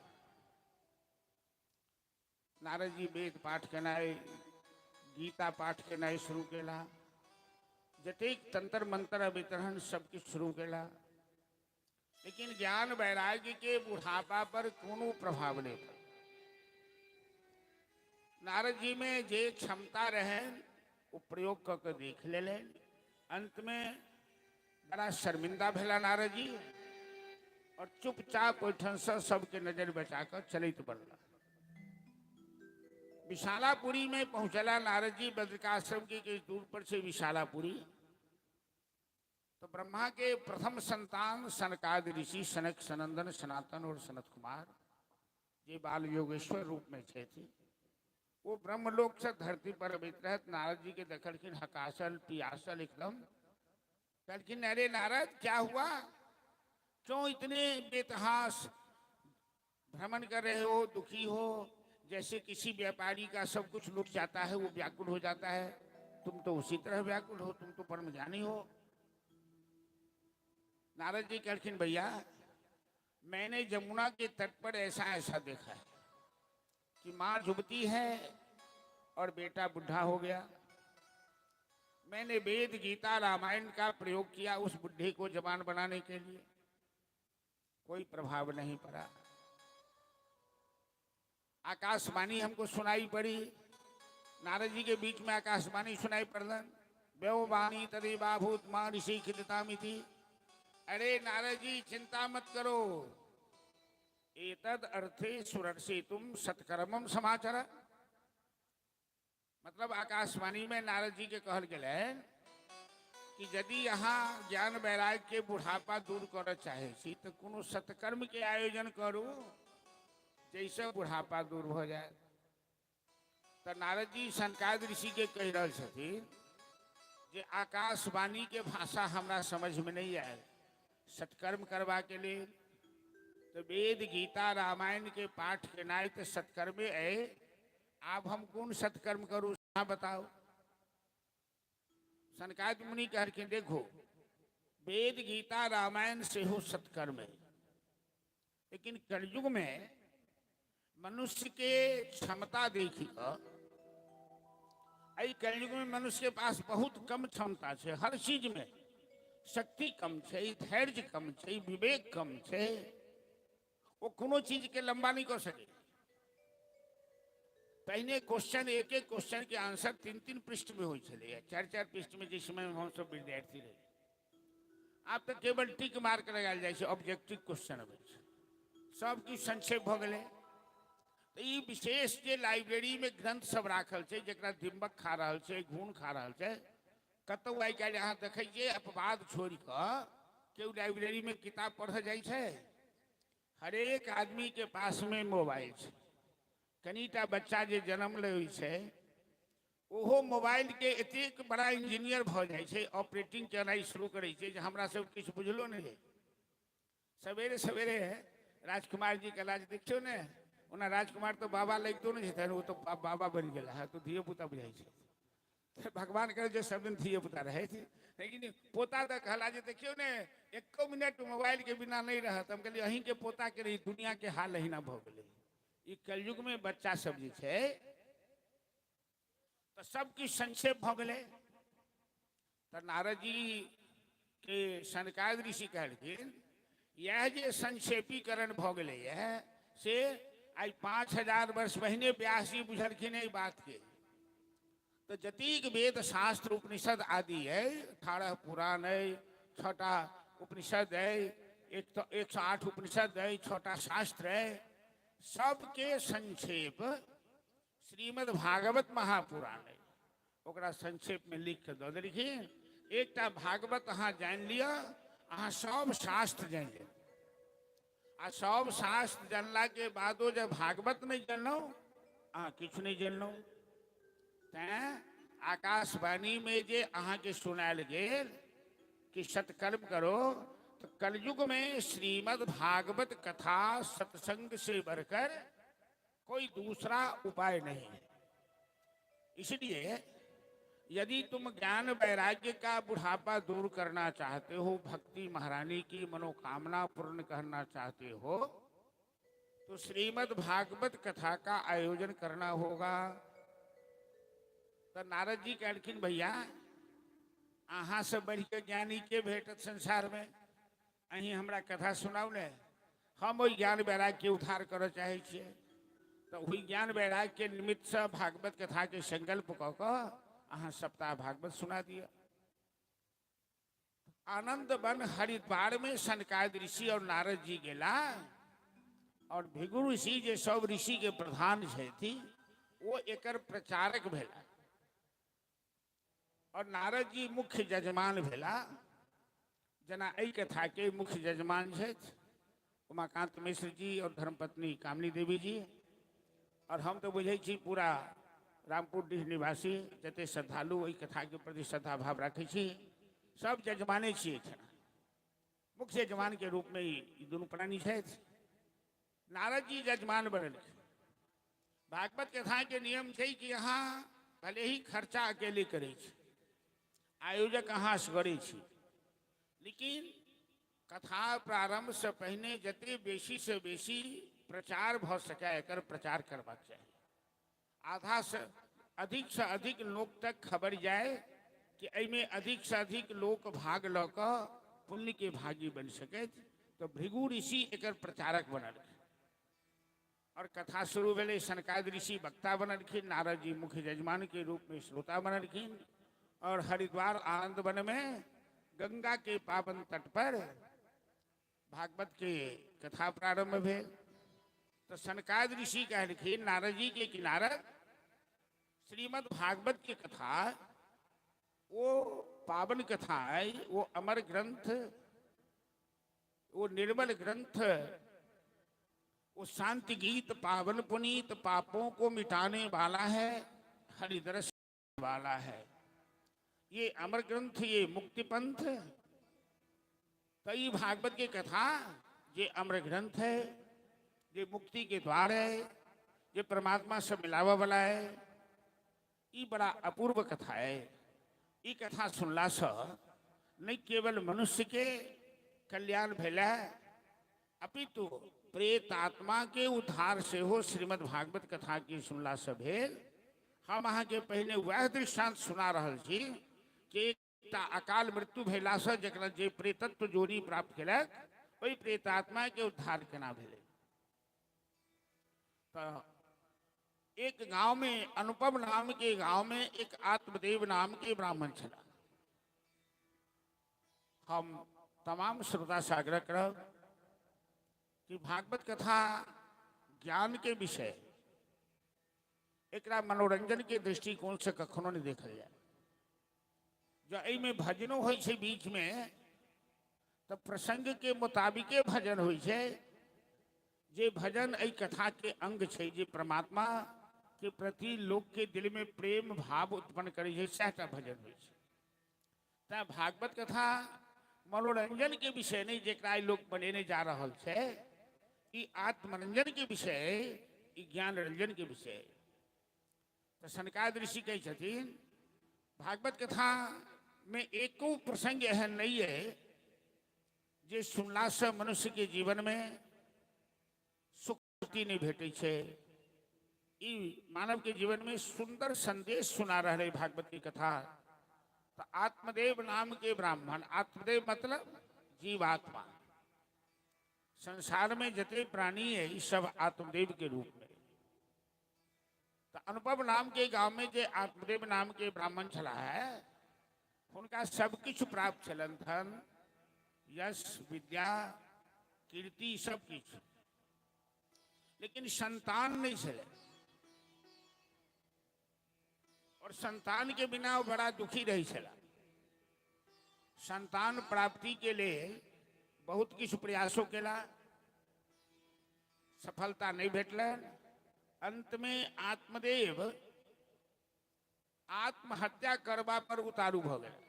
Speaker 1: नारद जी वेद पाठ केनाइ गीता पाठ केनाइ शुरू केला, जतेक तंत्र मंत्र अभितरण सब किछु शुरू केला, लेकिन ज्ञान वैराग्य के बुढ़ापा पर कोनो प्रभाव नहीं पड़ल। नारद जी में जे क्षमता रहे वो प्रयोग कऽ के देख लेलनि। अंत में बड़ा शर्मिंदा भेला नारद जी और चुपचाप ओहिठामसँ सबके नजर बचा कऽ चलैत बनला। विशालापुरी में पहुंचला नारद जी, बद्रिकाश्रम के किछु दूर पर से विशालापुरी। तो ब्रह्मा के प्रथम संतान सनकादि ऋषि, सनक, सनंदन, सनातन और सनत कुमार, जे बाल योगेश्वर रूप में छथि, वो ब्रह्मलोक से धरती पर अबैत रहत। नारद जी के देखलखिन हकासल पियासल एकदम। कहलखिन अरे नारद क्या हुआ, क्यों इतने बेतहास भ्रमण कर रहे हो, दुखी हो? जैसे किसी व्यापारी का सब कुछ लुट जाता है वो व्याकुल हो जाता है, तुम तो उसी तरह व्याकुल हो, तुम तो परम ज्ञानी हो। नारद जी कहलखिन भैया मैंने जमुना के तट पर ऐसा ऐसा देखा है कि माँ जुबती है और बेटा बुढ़ा हो गया। मैंने वेद गीता रामायण का प्रयोग किया उस बुढ़े को जवान बनाने के लिए, कोई प्रभाव नहीं पड़ा। आकाशवाणी हमको सुनाई पड़ी, नारद जी के बीच में आकाशवाणी सुनाई पड़लन, व्यववाणी तदेवाभूत मां ऋषि खिदतामिति। अरे नारद जी चिंता मत करो, एतद अर्थे सुरक्षे तुम सत्कर्मम समाचर। मतलब आकाशवाणी में नारद जी के कहल गेलै कि यदि यहाँ ज्ञान वैराग्य के बुढ़ापा दूर करऽ चाहे छी तो कोनो सत्कर्म के आयोजन करू जैसे बुढ़ापा दूर भऽ जाए। तो नारद जी सनकाद ऋषि के कहि रहल छथिन जे आकाशवाणी के भाषा हमरा समझ में नहीं आयल, सत्कर्म करबा के लेल तो वेद गीता रामायण के पाठ केनाइ तो सत्कर्मे अइ, आब हम कोन सत्कर्म करू अहाँ बताउ। सनकाद मुनि कहलखिन देखो वेद गीता रामायण सेहो सत्कर्म है, लेकिन कलयुग में मनुष्य के क्षमता देखी कऽ, एहि कलयुग में मनुष्य के पास बहुत कम क्षमता छै, हर चीज में शक्ति कम छै, धैर्य कम छै, विवेक कम छै, ओ कोनो चीज के लंबा नहीं कऽ सकै। पहिने क्वेश्चन एक एक क्वेश्चन के आंसर तीन तीन पृष्ठ में होइ छलैया, चारि चारि पृष्ठ में, जिस समय हम सब विद्यार्थी रही। आब तऽ केवल टिक मार्क लगायल जाइ छै, ऑब्जेक्टिव क्वेश्चन अबै छै, सब किछु संक्षेप भऽ गेलै। तऽ ई विशेष जे लाइब्रेरी में ग्रंथ सब राखल छै, जकरा दिम्बक खा रहल छै, घून खा रहल छै, कतहु आइ काल्हि अहाँ देखै छियै अपवाद छोड़ि कऽ केओ लाइब्रेरी में किताब पढ़ऽ जाइ छै? हरेक आदमी के पास में मोबाइल छै। कनिटा बच्चा जे जन्म लै छै ओहो मोबाइल के एतेक बड़ा इंजीनियर भऽ जाइ छै, ऑपरेटिंग केनाइ शुरू करै छै जे हमरा सब किछु बुझलो नहि है। सवेरे सवेरे राजकुमार जी कहला जे देखियौ ने, ओना राजकुमार तऽ बाबा लगितो नहि छथिन, ओ तऽ बाबा बनि गेला है, तऽ धियो पुता बुझाइ छै। भगवान करे जे सब दिन धियो पुता रहै छै, लेकिन पोता तऽ कहला जे देखियौ ने एको मिनट मोबाइल के बिना नहि रहत। हम कहलियै अहीँके पोता के रही दुनिया के हाल अहिना भऽ गेलै। ई कलयुग में बच्चा सब जे छै तऽ सब किछु संक्षेप भऽ गेलै। तऽ नारद जी के सनकाद ऋषि कहलखिन इएह जे संक्षेपीकरण भऽ गेलैए से आइ 5000 वर्ष पहिने व्यास जी बुझलखिन एहि बातके। तऽ जतेक वेद शास्त्र उपनिषद आदि अइ, 18 पुराण अइ, 6टा उपनिषद अइ, 108 उपनिषद अइ, 6टा शास्त्र अइ, सबके संक्षेप श्रीमद् भागवत महापुराण अइ, ओकरा संक्षेप में लिख के दऽ देलखिन। एकटा भागवत अहाँ जानि लिअ, अहाँ सब शास्त्र जानि लेब, आ सब शास्त्र जानला के बादो जब भागवत नहीं जानलहुँ अहाँ किछु नहीं जानलहुँ। तैं आकाशवाणी में जे अहाँके सुनायल गेल कि सत्कर्म करो, तो कलयुग में श्रीमद् भागवत कथा सत्संग से बढ़कर कोई दूसरा उपाय नहीं है। इसलिए यदि तुम ज्ञान वैराग्य का बुढ़ापा दूर करना चाहते हो, भक्ति महारानी की मनोकामना पूर्ण करना चाहते हो, तो श्रीमद् भागवत कथा का आयोजन करना होगा। तो नारद जी कहलखिन भैया अहाँ से बढ़ि के ज्ञानी के भेटत संसार में, अहीं हमरा कथा सुनाउ ने, हम ओहि ज्ञान वैराग्य के उद्धार करऽ चाहै छियै। तऽ ओहि ज्ञान वैराग्य के निमित्त से भागवत कथा के संकल्प कऽ कऽ अहाँ सप्ताह भागवत सुना दिअ। आनंद वन हरिद्वार में सनकाद ऋषि और नारद जी गेला और भृगु ऋषि जे सब ऋषि के प्रधान छथि ओ एकर प्रचारक भेला और नारद जी मुख्य जजमान भेला। जेना एहि कथा के मुख्य जजमान छथि उमाकांत मिश्र जी और धर्मपत्नी कामनी देवी जी, और हम तो बुझै छी पूरा रामपुर डीह निवासी जते श्रद्धालु एहि कथा के प्रति श्रद्धा भाव राखै छी सब जजमाने छी। एहिठाम मुख्य यजमान के रूप में ई दुनू प्राणी छथि। नारद जी यजमान बनलखिन। भागवत कथा के नियम छै कि अहाँ भले ही खर्चा अकेले करै छी, आयोजक अहाँ असगरे छी, लेकिन कथा प्रारंभ से पहिने जते बेसी से बेसी प्रचार भऽ सकै एकर प्रचार करबाक चाही। आधा से अधिक से अधिक लोक तक खबर जाए कि एहिमे अधिक से अधिक लोक भाग लऽ कऽ पुण्य के भागी बनि सकैत। तऽ भृगु ऋषि एकर प्रचारक बनलखिन और कथा शुरू भेलै। सनकादि ऋषि वक्ता बनलखिन, नारद जी मुख्य यजमान के रूप में श्रोता बनलखिन और हरिद्वार आनंद वन में गंगा के पावन तट पर भागवत के कथा प्रारंभ भेल। तो सनकाद ऋषि कहलखिन नारद जी के कि नारद, श्रीमद् भागवत के कथा वो पावन कथा है, वो अमर ग्रंथ, वो निर्मल ग्रंथ, वो शांति गीत पावन पुनीत पापों को मिटाने वाला है, हरिदर्श वाला है। ये अमर ग्रंथ, ये मुक्ति पंथ। तो ये भागवत की कथा ये अमर ग्रंथ है, ये मुक्ति के द्वार है, ये परमात्मा से मिलावा वाला है। ये बड़ा अपूर्व कथा है। ये कथा सुनला से नहीं केवल मनुष्य के कल्याण भेला, अपितु प्रेत आत्मा के उद्धार सेहो श्रीमद् भागवत कथा के सुनला से भेल। हम अहाँके पहिने वएह दृष्टांत सुना रहल छी कि एकटा अकाल मृत्यु भेलासँ जकरा जे प्रेतत्व जोनी प्राप्त केलक ओहि प्रेतात्मा के उद्धार केना भेलै। तऽ एक गांव में अनुपम नाम के गांव में एक आत्मदेव नाम के ब्राह्मण छला। हम तमाम श्रोता से आग्रह करब कि भागवत कथा ज्ञान के विषय, एकरा मनोरंजन के दृष्टिकोण से कखनो नहीं देखल जाए। जो एहिमे भजनो होइ छै बीच में तो प्रसंग के मुताबिके भजन होइ छै। जे भजन एहि कथा के अंग छै, जे परमात्मा के प्रति लोक के दिल में प्रेम भाव उत्पन्न करै छै, सएहटा भजन होइ छै। तैं भागवत कथा मनोरंजन के विषय नहीं, जेकरा आइ लोक बनेने जा रहल छै, ई आत्मरंजन के विषय, ई ज्ञान रंजन के विषय। तऽ सनकाद ऋषि कहै छथिन भागवत कथा में एको प्रसंग एहन नहीं है जे सुनला से मनुष्य के जीवन में सुख शांति नहीं भेटै छै। ई मानव के जीवन में सुंदर संदेश सुना रहल भागवत की कथा। तो आत्मदेव नाम के ब्राह्मण, आत्मदेव मतलब जीवात्मा, संसार में जते प्राणी है ई सब आत्मदेव के रूप में। तो अनुपम नाम के गांव में जे आत्मदेव नाम के ब्राह्मण छला है, हुनका सब किछु प्राप्त छलन, धन यश विद्या कीर्ति सब किछु, लेकिन संतान नहीं छलै और संतान के बिना वो बड़ा दुखी रही छला। संतान प्राप्ति के लिए बहुत किछु प्रयासों केला, सफलता नहीं भेटलनि। अंत में आत्मदेव आत्महत्या करबा पर उतारू भऽ गेल।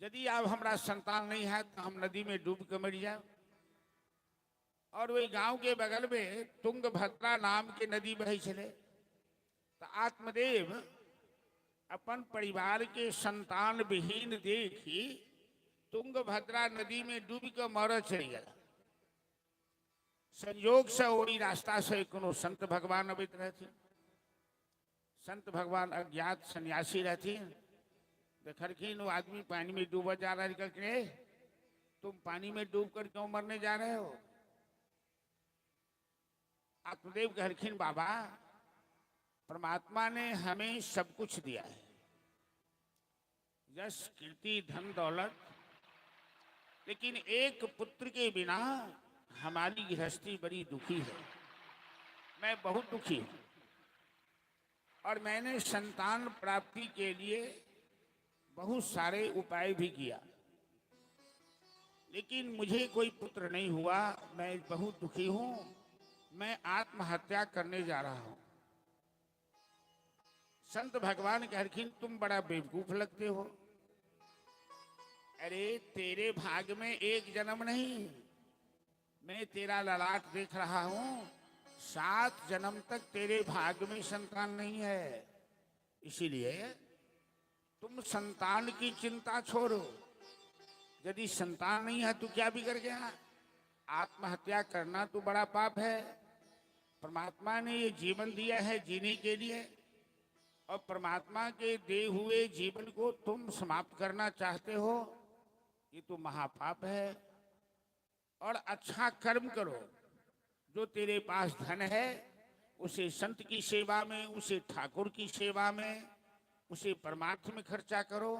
Speaker 1: यदि आब हमरा संतान नहीं है तो हम नदी में डूब के मरि जायब। और वही गांव के बगल में तुंगभद्रा नाम के नदी बहै छलै, तो आत्मदेव अपन परिवार के संतान विहीन देखी तुंगभद्रा नदी में डूबि के मरऽ चलि गेल। संयोग से ओहि रास्ता से कोनो संत भगवान अबैत रहथिन। संत भगवान अज्ञात सन्यासी रहथिन। देखलखिन वो आदमी पानी में डूबा जा रहा है, कहलखिन ए, तुम पानी में डूब कर क्यों मरने जा रहे हो? आत्मदेव कहलखिन बाबा परमात्मा ने हमें सब कुछ दिया है, यश कीर्ति धन दौलत, लेकिन एक पुत्र के बिना हमारी गृहस्थी बड़ी दुखी है, मैं बहुत दुखी हूं। और मैंने संतान प्राप्ति के लिए बहुत सारे उपाय भी किया, लेकिन मुझे कोई पुत्र नहीं हुआ। मैं बहुत दुखी हूं, मैं आत्महत्या करने जा रहा हूं। संत भगवान कहलखिन, तुम बड़ा बेवकूफ लगते हो। अरे तेरे भाग में एक जन्म नहीं, मैं तेरा ललाट देख रहा हूं, 7 जन्म तक तेरे भाग में संतान नहीं है। इसीलिए तुम संतान की चिंता छोड़ो। यदि संतान नहीं है तो क्या बिगड़ गया? आत्महत्या करना तो बड़ा पाप है। परमात्मा ने ये जीवन दिया है जीने के लिए, और परमात्मा के दे हुए जीवन को तुम समाप्त करना चाहते हो, ये तो महापाप है। और अच्छा कर्म करो, जो तेरे पास धन है उसे संत की सेवा में, उसे ठाकुर की सेवा में, उसे परमार्थ में खर्चा करो।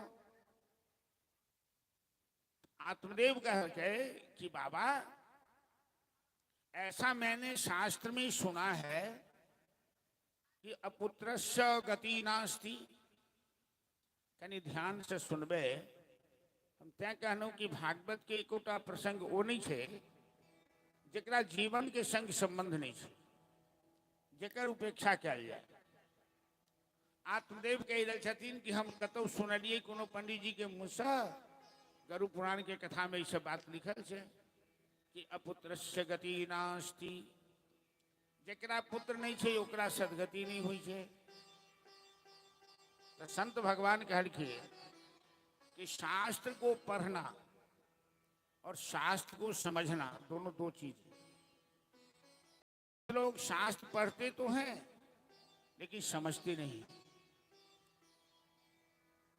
Speaker 1: आत्मदेव कह गए कि बाबा, ऐसा मैंने शास्त्र में सुना है कि अपुत्रस्य गति नास्ति। कनी ध्यान से सुनबे, हम तैं कहलहुँ कि भागवत के एकोटा प्रसंग ओ नहीं छै जकरा जीवन के संग संबंध नहीं छै, जकर उपेक्षा कयल जाय। आत्मदेव कहि रहल छथिन कि हम कतौ सुनलियै कोनो पंडित जी के मुँहसँ, गरुड़ पुराण के कथा में ई सब बात लिखल छै कि अपुत्रस्य गति नास्ति, जकरा पुत्र नहीं छै ओकरा सदगति नहीं होइ छै। तो संत भगवान कहलखिन कि शास्त्र को पढ़ना और शास्त्र को समझना दोनों दो चीज है। लोग शास्त्र पढ़ते तो हैं लेकिन समझते नहीं।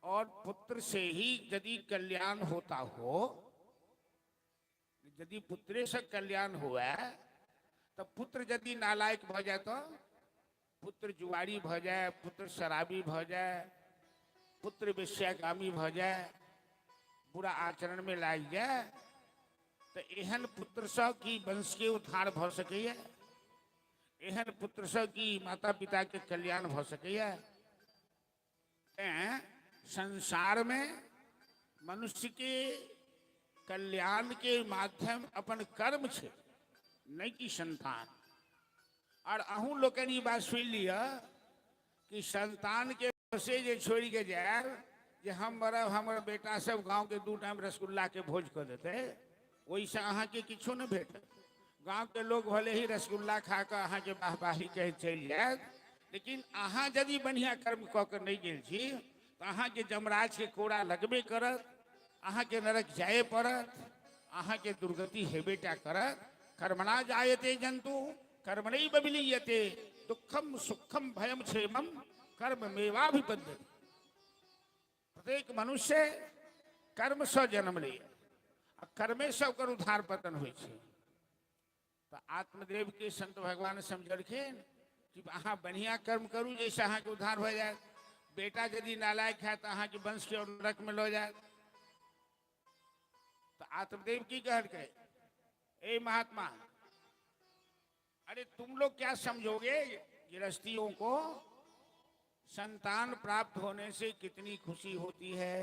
Speaker 1: और पुत्र से ही यदि कल्याण होता हो, यदि पुत्रे से कल्याण हुआ, तो पुत्र यदि नालायक भ जाए, तो पुत्र जुआरी भ जाए, पुत्र शराबी भ जाए, पुत्र वेश्यागामी भ जाए, बुरा आचरण में लागि जाए, तो एहन पुत्र से की वंश के उद्धार भ सकैया? एहन पुत्र से की माता पिता के कल्याण भ सकैया? तैं संसार में मनुष्य के कल्याण के माध्यम अपन कर्म छै, नहीं कि संतान। और अहूँ लोकनि ई बात सुनि लिअ कि संतान के से जे छोड़ि के जायब जे हम मरब, हमर बेटा सब गाँव के 2 टाइम रसगुल्ला के भोज कऽ देतै, ओहिसँ अहाँके किछो नहि भेटत। गाँव के लोग भले ही रसगुल्ला खा कऽ अहाँके वाहवाही कहैत चलि जायत, लेकिन अहाँ यदि बढ़िआँ कर्म कऽ के नहि गेल छी तऽ अहाँके जमराज के कोड़ा लगबे करत, अहाँके नरक जाए पड़त, अहाँके दुर्गति हेबे टा करत। कर्मणा जायते जंतु कर्मणैव विलीयते, दुःखम सुखम भयम क्षेमम कर्ममेवाभिबध्यते। प्रत्येक मनुष्य कर्म से जन्म लैए आ कर्मे से ओकर उद्धार पतन होइ छै। तऽ आत्मदेव के संत भगवान समझलखिन कि अहाँ बढ़िया कर्म करू जैसे अहाँके उद्धार भऽ जायत। बेटा यदि नालायक है तऽ अहाँके वंश के नरक में लऽ जायत। तऽ आत्मदेव की कहलकै, ए महात्मा, अरे तुम लोग क्या समझोगे गृहस्थियों को संतान प्राप्त होने से कितनी खुशी होती है।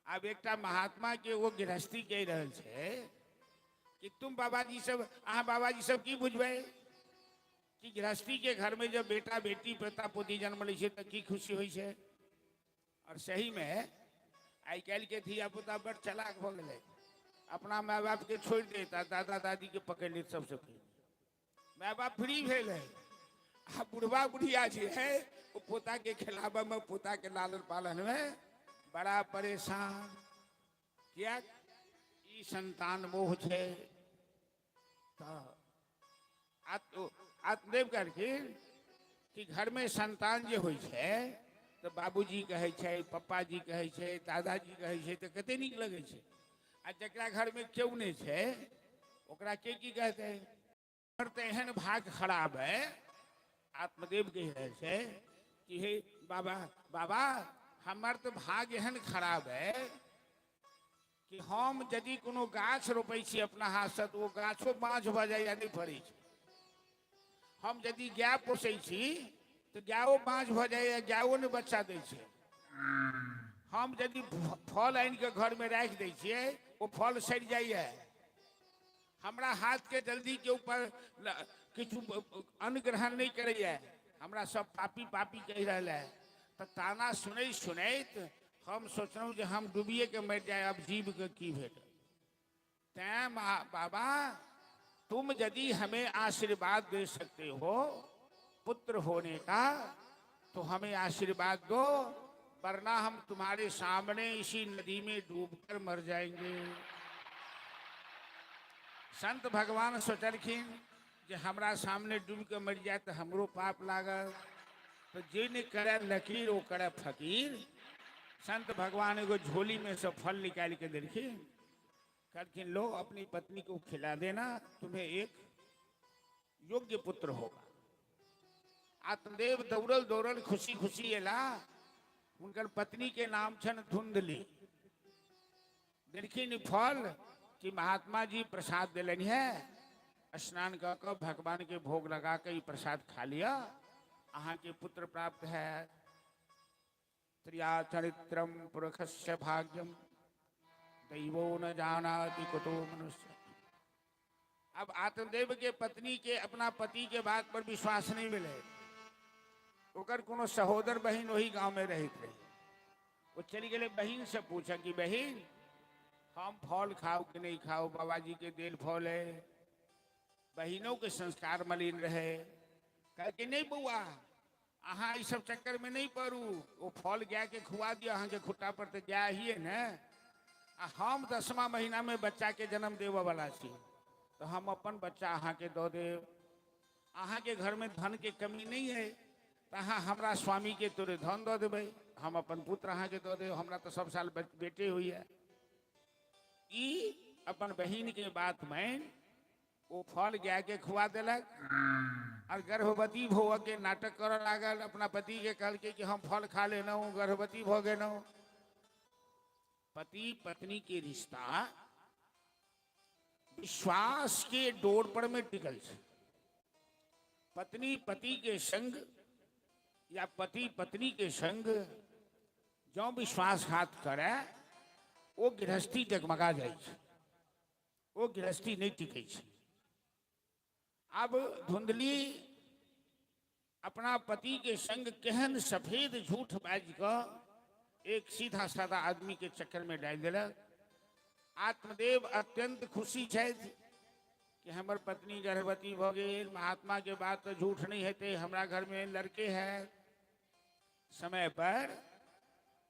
Speaker 1: आब एकटा महात्मा के वो गृहस्थी कहि रहल छै कि तुम बाबाजी सब, अहाँ बाबाजी सब की बुझबै कि गृहस्थी के घर में जब बेटा बेटी पोता पोती जन्म लै छै तऽ की खुशी होइ छै। और सही में आइ काल्हि के धिया पुता बड़ चलाक भऽ गेलै, अपना माय बाप के छोड़ि देत आ दादा दादी के पकड़ि लेत। सबसे पहिले माय बाप फ्री भेल है, आ बुढ़वा बुढ़िया जे है ओ पोता के खिलाबऽ में, पोता के लालन पालन में बड़ा परेशान। किया? ई संतान मोह छै। तऽ आत्मदेव कहलखिन कि घर में संतान जे होइ छै तऽ बाबूजी कहै छै, पप्पाजी कहै छै, दादाजी कहै छै, तऽ कते नीक लगै छै। आ जकरा घर में केओ नहि छै ओकरा के की कहतै? हमर तऽ एहन भाग खराब है। आत्मदेव कहि रहल छै कि हे बाबा, बाबा हमर तऽ भाग एहन खराब है कि हम यदि कोनो गाछ रोपै छी अपना हाथसँ तऽ ओ गाछो बाँझ भऽ जाइए, नहि फड़ै छै। हम यदि गाय पोसै छी तऽ गायो बाँझ भऽ जाइए, गायो नहि बच्चा दै छै। हम यदि फल आनि कऽ घरमे राखि दै छियै, ओ फल सड़ि जाइए। हमरा हाथके जल्दी के ऊपर किछु अन्न ग्रहण नहि करैए, हमरा सब पापी पापी कहि रहल है। तऽ ताना सुनैत सुनैत हम सोचलहुँ जे हम डूबिएके मरि जाय, अब जीवके की भेटत। तैं बाबा तुम यदि हमें आशीर्वाद दे सकते हो पुत्र होने का तो हमें आशीर्वाद दो, वरना हम तुम्हारे सामने इसी नदी में डूबकर मर जाएंगे। संत भगवान सोचलखिन जे हमरा सामने डूब के मरि जाए तो हमरो पाप लागल, तो जे नहीं करे लकीर वो करे फकीर। संत भगवान एगो झोली में से फल निकाल के देलखिन, कहलखिन लो अपनी पत्नी को खिला देना, तुम्हें एक योग्य पुत्र होगा। आत्मदेव दौड़ल दौड़ल खुशी खुशी एला। हुनकर पत्नी के नाम छन धुंधली। देलखिन फल कि महात्मा जी प्रसाद दिलनि है, स्नान कऽ कऽ भगवान के भोग लगा के ई प्रसाद खा लिअ, अहाँके पुत्र प्राप्त है। त्रिया चरित्रम पुरखस्य भाग्यम दैवो न जानाति कुतो मनुष्य। अब आत्मदेव के पत्नी के अपना पति के बात पर विश्वास नहीं मिले। ओकर कोनो सहोदर बहिन वही गांव में रहते रहे। वो चली गए बहिन से पूछा कि बहिन हम फल खाओ कि नहीं खाओ, बाबा जी के देल फल है। बहिनों के संस्कार मलिन रहे, कह कि नहीं बउआ अहाँ ई सब चक्कर में नहीं पड़ू, वो फल गाय के खुआ दिया, अहाँ के खुट्टा पर तो गाय ही है ने, आ हम 10वां महीना में बच्चा के जन्म देवे वाला छी, तो हम अपन बच्चा अहाँ के दऽ देब। अहाँ के घर में धन के कमी नहीं है तो अहाँ हमरा स्वामी के तोरे धन दऽ देबै, हम अपन पुत्र अहाँ के दऽ देब, हमरा तो सब साल बेटे होइए। ई अपन बहिन के बात मानि ओ फल गाय के खुआ देलक और गर्भवती भऽ के नाटक करऽ लागल। अपना पति के कहलकै कि हम फल खा लेलहुँ, गर्भवती भऽ गेलहुँ। पति पत्नी के रिश्ता विश्वास के डोर पर में टिकल छै। पत्नी पति के संग या पति पत्नी के संग जँ विश्वासघात करे ओ गृहस्थी डगमगा जाइ छै, ओ गृहस्थी नहि टिकै छै। आब धुंधली अपना पति के संग केहन सफेद झूठ बाजि कऽ एक सीधा साधा आदमी के चक्कर में डालि देलक। आत्मदेव अत्यंत खुशी छथि कि हमर पत्नी गर्भवती भऽ गेल, महात्मा के बात तऽ झूठ नहि हेतै, हमरा घर में लड़के है। समय पर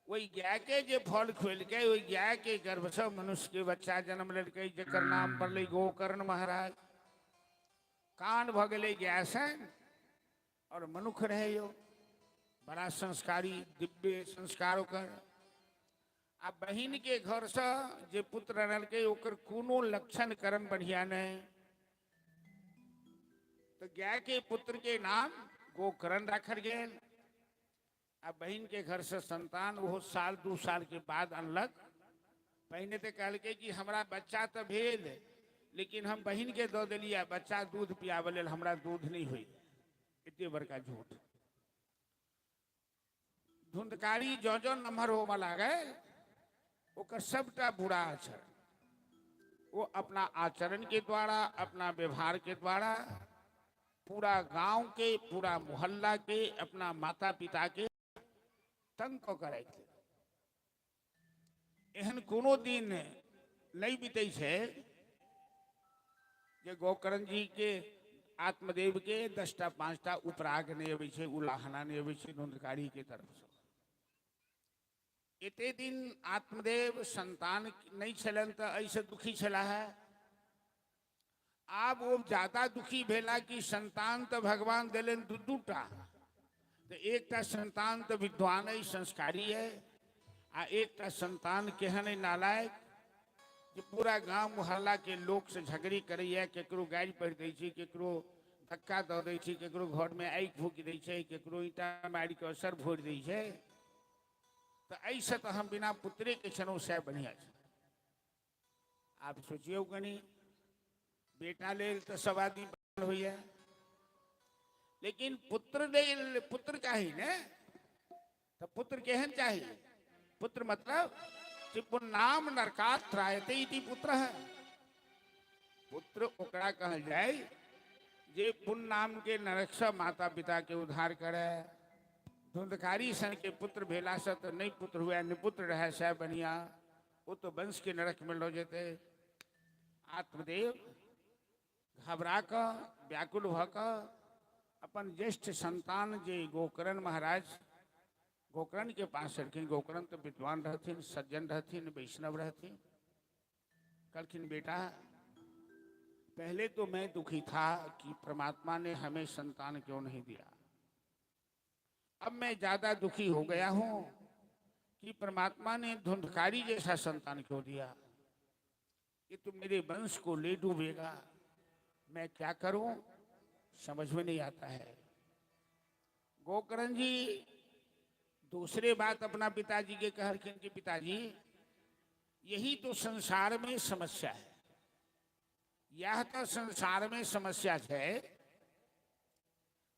Speaker 1: ओहि गायके जे फल खुएलकै ओहि गायके गर्भसँ मनुष्यके बच्चा जन्म लेलकै, जकर नाम पड़लै गोकर्ण महाराज। कान भऽ गेलै गायसँ और मनुख रहै यौ, बड़ा संस्कारी, दिव्य संस्कार ओकर। आ बहिनके घरसँ जे पुत्र अनलकै ओकर कोनो लक्षण कर्म बढ़िया नहि, तऽ गायके पुत्रके नाम गोकर्ण राखल गेल। आ बहिन के घर से संतान ओहो साल 2 साल के बाद अनलक। पहिने तऽ कहलकै कि हमरा बच्चा तऽ भेल, लेकिन हम बहिन के दऽ देलियै, बच्चा दूध पियाबऽ लेल हमरा दूध नहि होइए। एते बड़का झूठ। धुंधकारी जँ जँ नमहर होमऽ लागल ओकर सबटा बुरा आचरण वो अपना आचरण के द्वारा, अपना व्यवहार के द्वारा पूरा गांव के, पूरा मोहल्ला के, अपना माता पिता के तंग कऽ के राखि देलक। एहन कोनो दिन नहि बीतै छै जे गोकर्ण जी के आत्मदेव के 10टा 5टा उपराग नहि अबै छै, उलाहना नहि अबै छै धुंधकारी के तरफसँ। एते दिन आत्मदेव संतान नहि छलनि तऽ एहिसँ दुखी छलाह। आब ओ ज्यादा दुखी भेला कि संतान तऽ भगवान देलनि दू दूटा, तऽ एकटा संतान तऽ विद्वान अइ, संस्कारी अइ, आ एकटा संतान केहन अइ नालायक जे पूरा गाँव मोहल्ला के लोक से झगड़ी करैया, केकरो गारि पढ़ि दै छै, केकरो धक्का दऽ दै छै, केकरो घरमे आगि फूकि दै छै, केकरो ईंटा मारि कऽ असर फोड़ि दै छै। तऽ एहिसँ तऽ हम बिना पुत्रेके छलहुँ सएह बढ़िआँ छै। आब सोचियौ कनि, बेटा लेल तऽ सब आदमी पागल होइए, लेकिन पुत्र नहि, पुत्र चाही ने, तऽ पुत्र केहन चाही? पुत्र मतलब नाम नरकात त्रायते इति पुत्र है। पुत्र ओकरा कहल जाय जे पुण्य नाम के नरक से माता पिता के उद्धार करे। धुंधकारी सन के पुत्र भेला से तो नहीं पुत्र हुआ, निपुत्र रहे से बढ़िया, वो तो वंश के नरक में लो जेते। आत्मदेव घबरा कऽ व्याकुल भऽ कऽ अपन ज्येष्ठ संतान जे गोकर्ण महाराज, गोकर्ण के पास छलखिन। गोकर्ण तो विद्वान रहथिन, सज्जन रहथिन, वैष्णव रहथिन। कहलखिन बेटा पहले तो मैं दुखी था कि परमात्मा ने हमें संतान क्यों नहीं दिया, अब मैं ज्यादा दुखी हो गया हूं कि परमात्मा ने धुंधकारी जैसा संतान क्यों दिया, ये तो मेरे वंश को ले डूबेगा, मैं क्या करूं समझ में नहीं आता है। गोकर्ण जी दूसरे बात अपना पिताजी के कहलखिन कि पिताजी यही तो संसार में समस्या है, यह तो संसार में समस्या है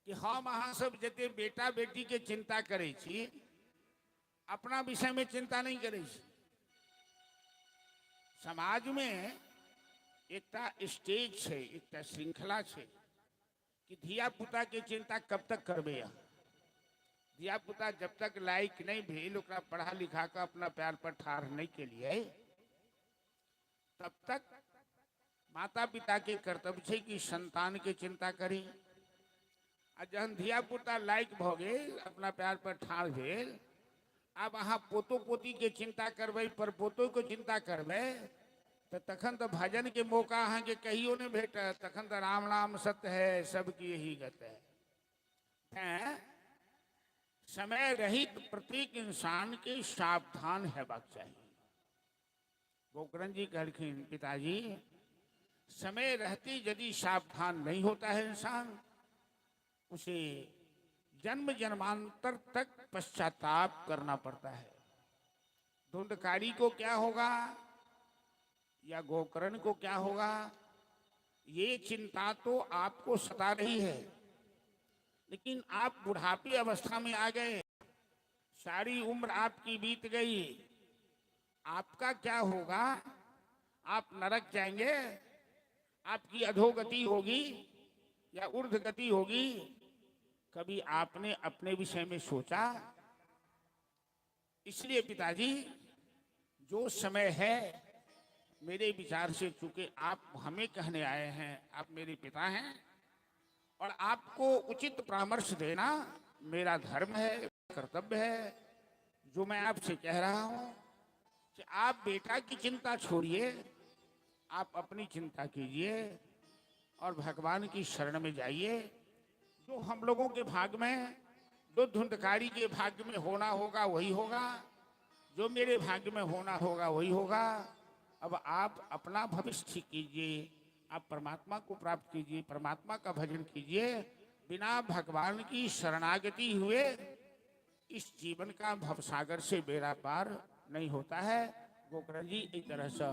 Speaker 1: कि हम अहाँ सब जते बेटा बेटी के चिंता करै छी, अपना विषय में चिंता नहीं करै छी। समाज में एकटा स्टेज छै, एकटा श्रृंखला छै कि धिया पुता के चिंता कब तक करबै अहाँ। धिया पुता जब तक लायक नहीं भेल, ओकरा पढ़ा लिखा कऽ अपना पैर पर ठाढ़ नहीं केलिए, तब तक माता पिता के कर्तव्य छै कि संतान के चिंता करी। आ जहन धिया पुता लायक भऽ गेल, अपना पैर पर ठाढ़ भेल, आब अहाँ पोतो पोती के चिंता करबै, पर पोतो के चिंता करबै, तऽ तखन तऽ भजन के मौका अहाँके कहियो नहि भेटत। तखन तऽ राम राम सत्य है, सबकी यही गत है। तैं समय रहित प्रत्येक इंसान के सावधान हेबाक चाही। गोकर्ण जी कहलखिन पिताजी समय रहते यदि सावधान नहीं होता है इंसान, उसे जन्म जन्मांतर तक पश्चाताप करना पड़ता है। धुंधकारी को क्या होगा या गोकर्ण को क्या होगा, ये चिंता तो आपको सता रही है, लेकिन आप बुढ़ापी अवस्था में आ गए, सारी उम्र आपकी बीत गई, आपका क्या होगा? आप नरक जाएंगे, आपकी अधोगति होगी या ऊर्ध्व गति होगी? कभी आपने अपने विषय में सोचा? इसलिए पिताजी जो समय है मेरे विचार से, चूंकि आप हमें कहने आए हैं, आप मेरे पिता हैं और आपको उचित परामर्श देना मेरा धर्म है, कर्तव्य है, जो मैं आपसे कह रहा हूं कि आप बेटा की चिंता छोड़िए, आप अपनी चिंता कीजिए और भगवान की शरण में जाइए। जो हम लोगों के भाग में, जो धुंधकारी के भाग्य में होना होगा वही होगा, जो मेरे भाग्य में होना होगा वही होगा। अब आप अपना भविष्य ठीक कीजिए, आप परमात्मा को प्राप्त कीजिए, परमात्मा का भजन कीजिए। बिना भगवान की शरणागति हुए इस जीवन का भवसागर से बेड़ा पार नहीं होता है। गोकर्ण जी एक तरह से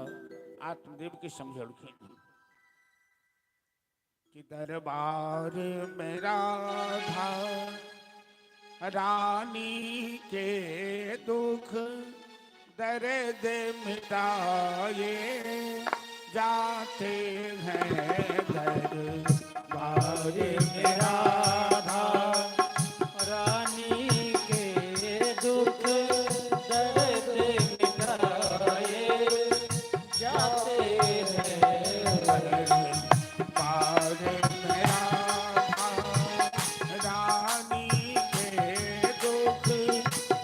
Speaker 1: आत्मदेव के समझौलखिन कि दरबार में राधा रानी के दुख दर्द मिटाए जाते हैं, दरबार में
Speaker 2: राधा रानी के दुख दर्द मिटाए जाते हैं,
Speaker 1: दरबार में राधा रानी के दुख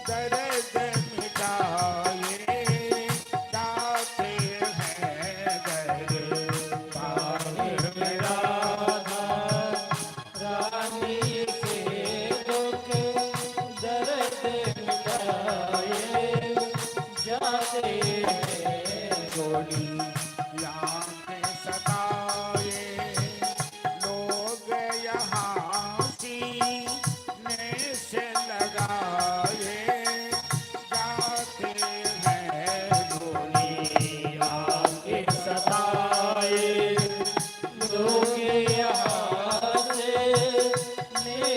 Speaker 1: दर्द मिटाए जाते हैं, दरबार में
Speaker 2: राधा रानी के दुख दर्द मिटाए जाते हैं,
Speaker 1: गोलियां सताए लोग यहाँ सीने से लगाए जाते हैं,
Speaker 2: गोलियां के सताए लोग यहाँ सीने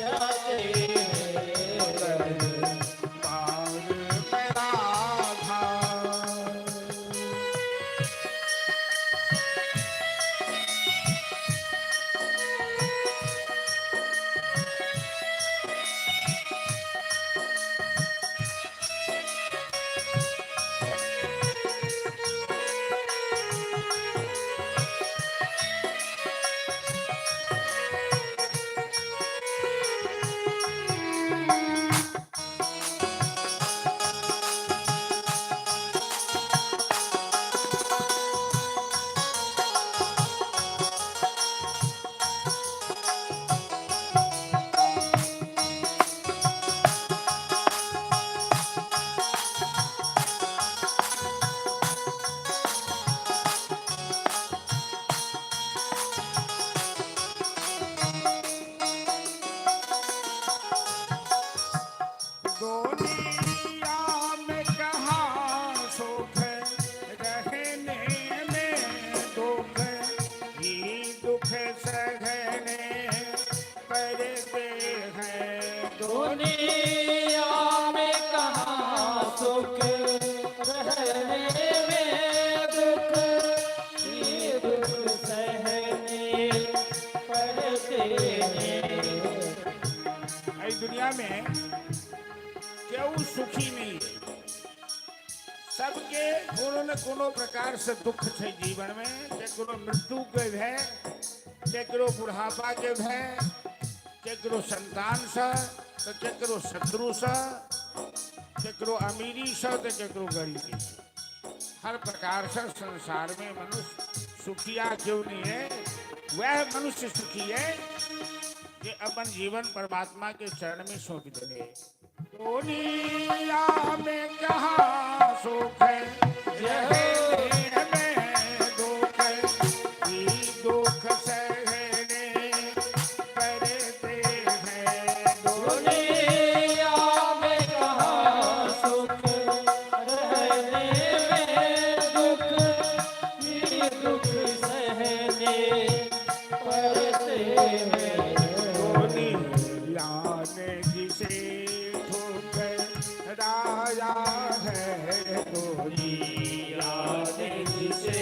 Speaker 2: जाते हैं।
Speaker 1: दरबार में राधा। दुनिया में कहाँ सुख, रहने में दुख ही दुख सहने पड़ते हैं।
Speaker 2: दुनिया में कहाँ सुख, रहने में दुख ही दुख सहने पड़ते हैं।
Speaker 1: एहि दुनिया में केहू सुखी नहीं है। सबके कोनो न कोनो प्रकार से दुख छै जीवन में। केकरो मृत्यु के भय, केकरो बुढ़ापा के भय, केकरो संतान से, तो केकरो शत्रु से, केकरो अमीरी से, तो केकरो गरीबी से। हर प्रकार से संसार में मनुष्य सुखिया क्यों नहीं है? वह मनुष्य सुखी है जे अपन जीवन परमात्मा के चरण में सौंप देने। दुनिया में कहाँ सुख है, रहने में दुख ही दुख सहने पड़ते हैं।
Speaker 2: दुनिया में कहाँ सुख, रहने में दुख ही दुख सहने पड़ते हैं।
Speaker 1: दुनिया ने जिसे ठुकराया है, दुनिया ने
Speaker 2: जिसे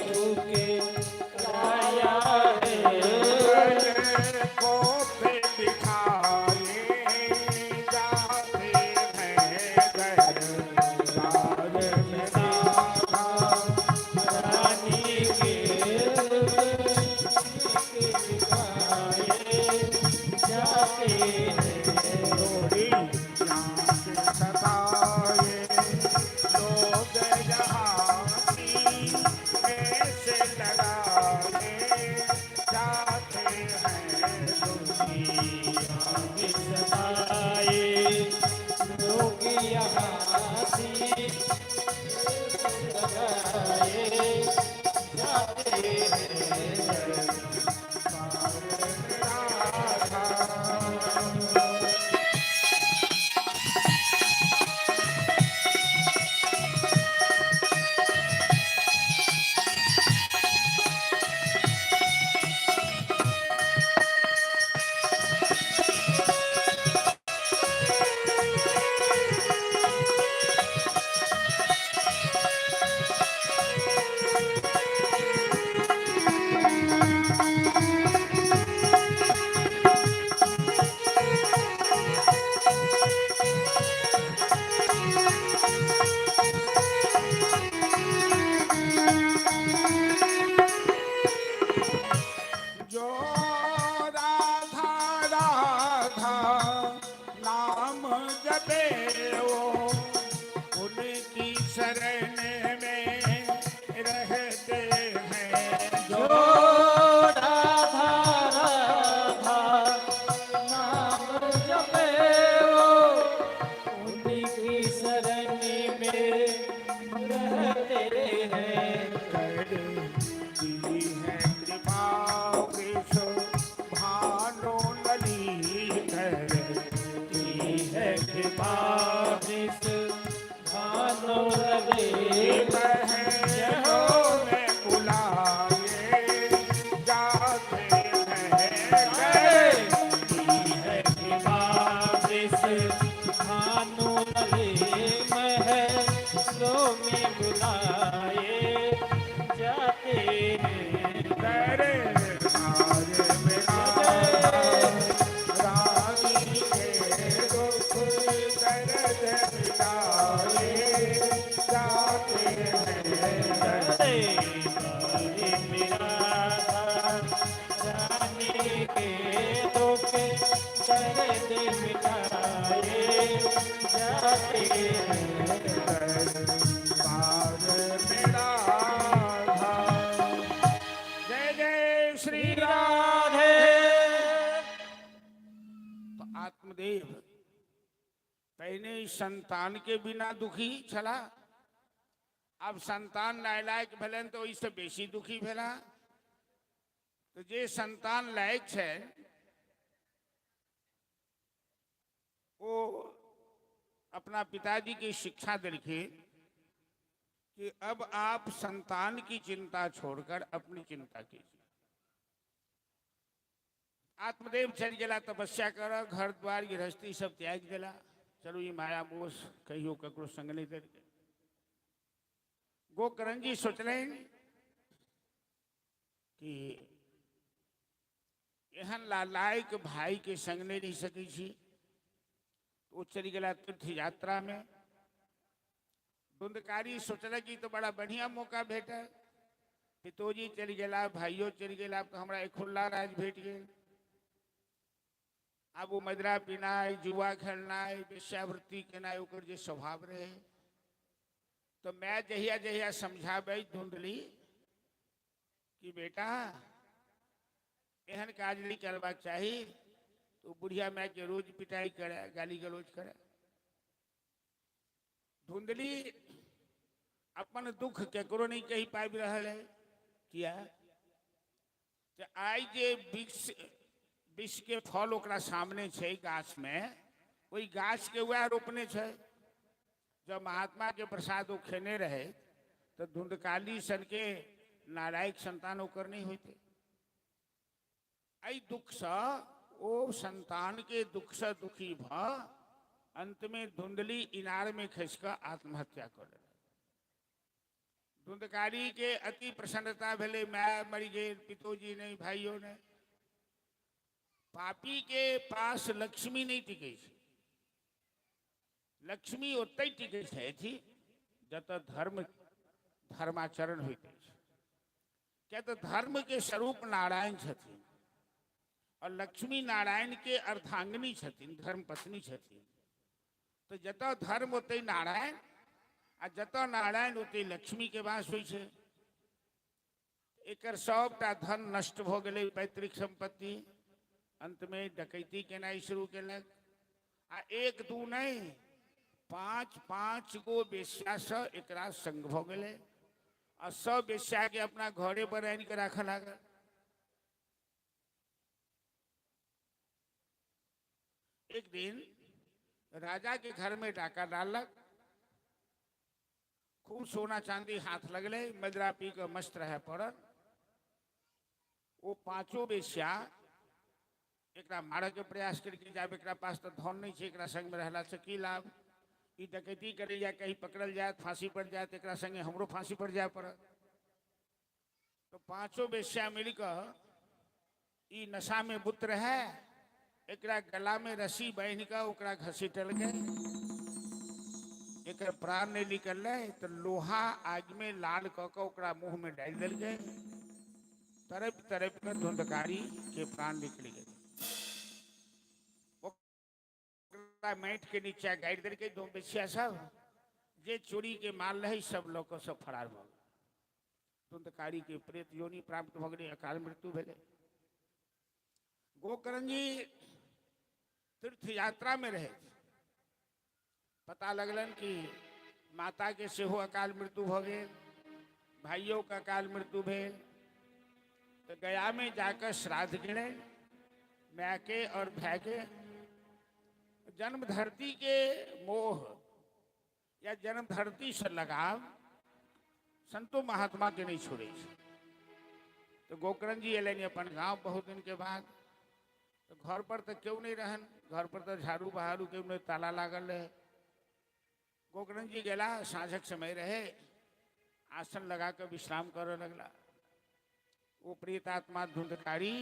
Speaker 2: ठुकराया है,
Speaker 1: को पे बिठाए जाते हैं। दरबार में राधा
Speaker 2: रानी के दिखाए जाते हैं।
Speaker 1: दुनिया के सताए लोग जहाँ की ऐसे लगाए जाते हैं।
Speaker 2: दुनिया में सताए लोग यहाँ से लगाए जाते हैं।
Speaker 1: राधा। जो राधा राधा नाम जपे वो उनकी शरण में रहते हैं।
Speaker 2: जो राधा राधा नाम जपे वो उनकी शरण में रहते हैं।
Speaker 1: करती है कृपा वृषभानु ललित
Speaker 2: है कृपा भेद मिटाए जाते हैं।
Speaker 1: दरबार में राधा। जय जय श्री
Speaker 2: राधे।
Speaker 1: तो आत्मदेव पहिने संतान के बिना दुखी छला, अब संतान नालायक भेलनि तो ओहिसँ बेसी दुखी भेला। तो जे संतान लायक छै ओ अपना पिताजी की शिक्षा देलखिन कि अब आप संतान की चिंता छोड़कर अपनी चिंता कीजिए। आत्मदेव चलि गेला तपस्या कर, घर द्वार गृहस्थी सब त्याग देला। चलू ई माया मोह कहियो ककरो संग नहीं देलकै। गोकर्ण जी सोचलनि कि एहन लालायक भाई के संग नहीं रहि सकै छी। ओ चलि गेला तीर्थ यात्रा में। धुंधकारी सोचलक कि तो बड़ा बढ़िया मौका भेटल, पितोजी चलि गेला, भाइयो चलि गेला, आब तऽ हमरा एखुल्ला राज भेट गेल। आब ओ मदिरा पीनाइ, जुआ खेलनाइ, वेश्यावृत्ति केनाइ ओकर जे स्वभाव रहै, तऽ माय जहिया जहिया समझाबै धुंधली कि बेटा एहन काज नहि करबाक चाही, तऽ ओ बुढ़िया मायके रोज पिटाइ करै, गाली गलौज करै। धुंधली अपन दुख केकरो नहि कहि पाबि रहल है। किया तऽ आइ जे विष विष के फल ओकरा सामने छै गाछ में, ओहि गाछ के वएह रोपने छै। जब महात्मा के प्रसाद ओ खेने रहे तऽ धुंधकाली सन के नारायक संतान ओकर नहि होइते। एहि दुखसँ ओ संतान के दुखसँ दुखी भऽ अंत में धुंधली इनार में खसि कऽ आत्महत्या कऽ लेलक। धुंधकारी के अति प्रसन्नता भेलै, माय मरि गेल, पितोजी नहि, भाइयो नहि। पापी के पास लक्ष्मी नहि टिकै छै। लक्ष्मी ओतहि टिकै छथि जतऽ धर्म धर्माचरण होइत अछि। किया तऽ धर्म के स्वरूप नारायण छथिन और लक्ष्मी नारायण के अर्धांगिनी छथिन, धर्म पत्नी छथिन। तऽ जतऽ धर्म ओतहि नारायण, आ जतऽ नारायण ओतहि लक्ष्मी के वास होइ छै। एकर सबटा धन नष्ट भऽ गेलै, पैतृक सम्पत्ति। अंतमे डकैती केनाइ शुरू केलक, आ एक दू नहि, पाँच पाँच गो वेश्यासँ एकरा संग भऽ गेलै, आ सब वेश्याके अपना घरे पर आनि कऽ राखऽ लागल। एक दिन राजा के घर में डाका डाललक, खूब सोना चांदी हाथ लगलै, मदिरा पी कऽ मस्त रहय पड़ल। ओ पांचो वेश्या एकरा मारऽ के प्रयास केलकै, जाब एकरा पास तऽ धन नहि छै, एकरा संगमे रहलासँ की लाभ, ई डकैती करैया, कहीं पकड़ल जायत, फांसी पर जायत, एकरा संगे हमरो फांसी पर जाय पड़त। तऽ पांचो वेश्या मिल कऽ ई नशा में बुत रहे, एकरा गला में रस्सी बान्हि कऽ ओकरा घसीटलकै। एकर प्राण नहि निकललै तऽ लोहा आगि में लाल कऽ कऽ ओकरा मुँह में डालि देलकै। तड़पि तड़पि कऽ धुंधकारी के प्राण निकलि गेलै। ओकरा माटि के नीचा गाड़ि देलकै। बेसिया सब जे चोरी के माल रहै सब लऽ कऽ सब फरार भऽ गेल। धुंधकारी के प्रेत योनि प्राप्त भऽ गेलै, अकाल मृत्यु भेलै। गोकर्ण जी तीर्थ यात्रा में रहे, पता लगलन कि माता के सेहो अकाल मृत्यु भऽ गेल, भाइयों के अकाल मृत्यु भेल। तऽ गया में जाकर श्राद्ध गेलै माय के और भाई के। जन्म धरती के मोह या जन्म धरती से लगाव संतो महात्मा के नहीं छोड़े छै। तो गोकर्ण जी एलनि अपन गांव बहुत दिन के बाद, तो घर पर तो केओ नहीं रहन, घर पर तो झाड़ू बहारू केओ नहीं, ताला लागल रहे। गोकर्ण जी गेला, साँझक समय रहे, आसन लगा के विश्राम करे लगला। ओ प्रेतात्मा धुंधकारी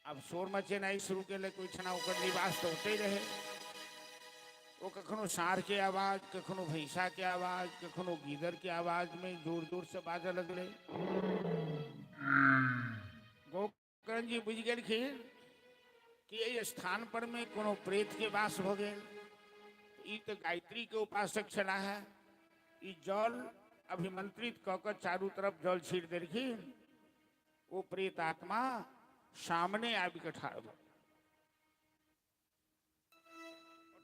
Speaker 1: आब शोर मचेनाइ शुरू केलक। ओहिठिना ओकर निवास तऽ ओतहि रहै। ओ कखनो साँढ़के आवाज, कखनो भैंसाके आवाज, कखनो गीदड़के आवाजमे जोर जोरसँ बाजऽ लगलै। गोकर्ण जी बुझि गेलखिन कि एहि स्थान पर में कोनो प्रेत के वास भऽ गेल। ई तऽ गायत्री के उपासक छलाह है। ई जल अभिमंत्रित कऽ कऽ चारू तरफ जल छीट देलखिन। ओ प्रेत आत्मा सामने आबि कऽ ठाढ़ भऽ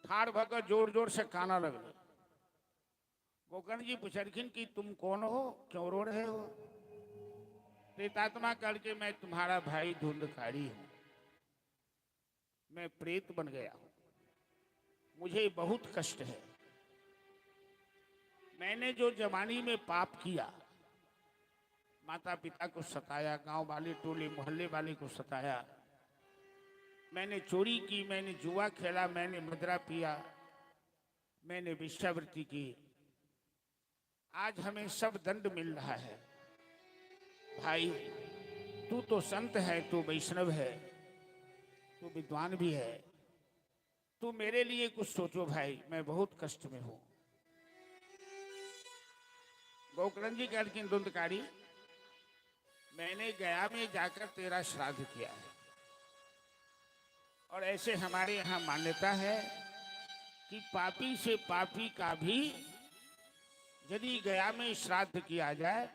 Speaker 1: ठाढ़ भऽ कऽ जोर जोर से कानऽ लगलै। गोकर्ण जी पूछलखिन कि तुम कौन हो, क्यों रो रहे हो? प्रेतात्मा कहलके मैं तुम्हारा भाई धुंधकारी हूं, मैं प्रेत बन गया हूं, मुझे बहुत कष्ट है। मैंने जो जवानी में पाप किया, माता पिता को सताया, गांव वाले टोले मोहल्ले वाले को सताया, मैंने चोरी की, मैंने जुआ खेला, मैंने मदरा पिया, मैंने वेश्यावृत्ति की, आज हमें सब दंड मिल रहा है। भाई तू तो संत है, तू वैष्णव है, तू विद्वान भी है, तू मेरे लिए कुछ सोचो भाई, मैं बहुत कष्ट में हूं। गोकर्ण जी कहलखिन धुंधकारी, मैंने गया में जाकर तेरा श्राद्ध किया है और ऐसे हमारे यहाँ मान्यता है कि पापी से पापी का भी यदि गया में श्राद्ध किया जाए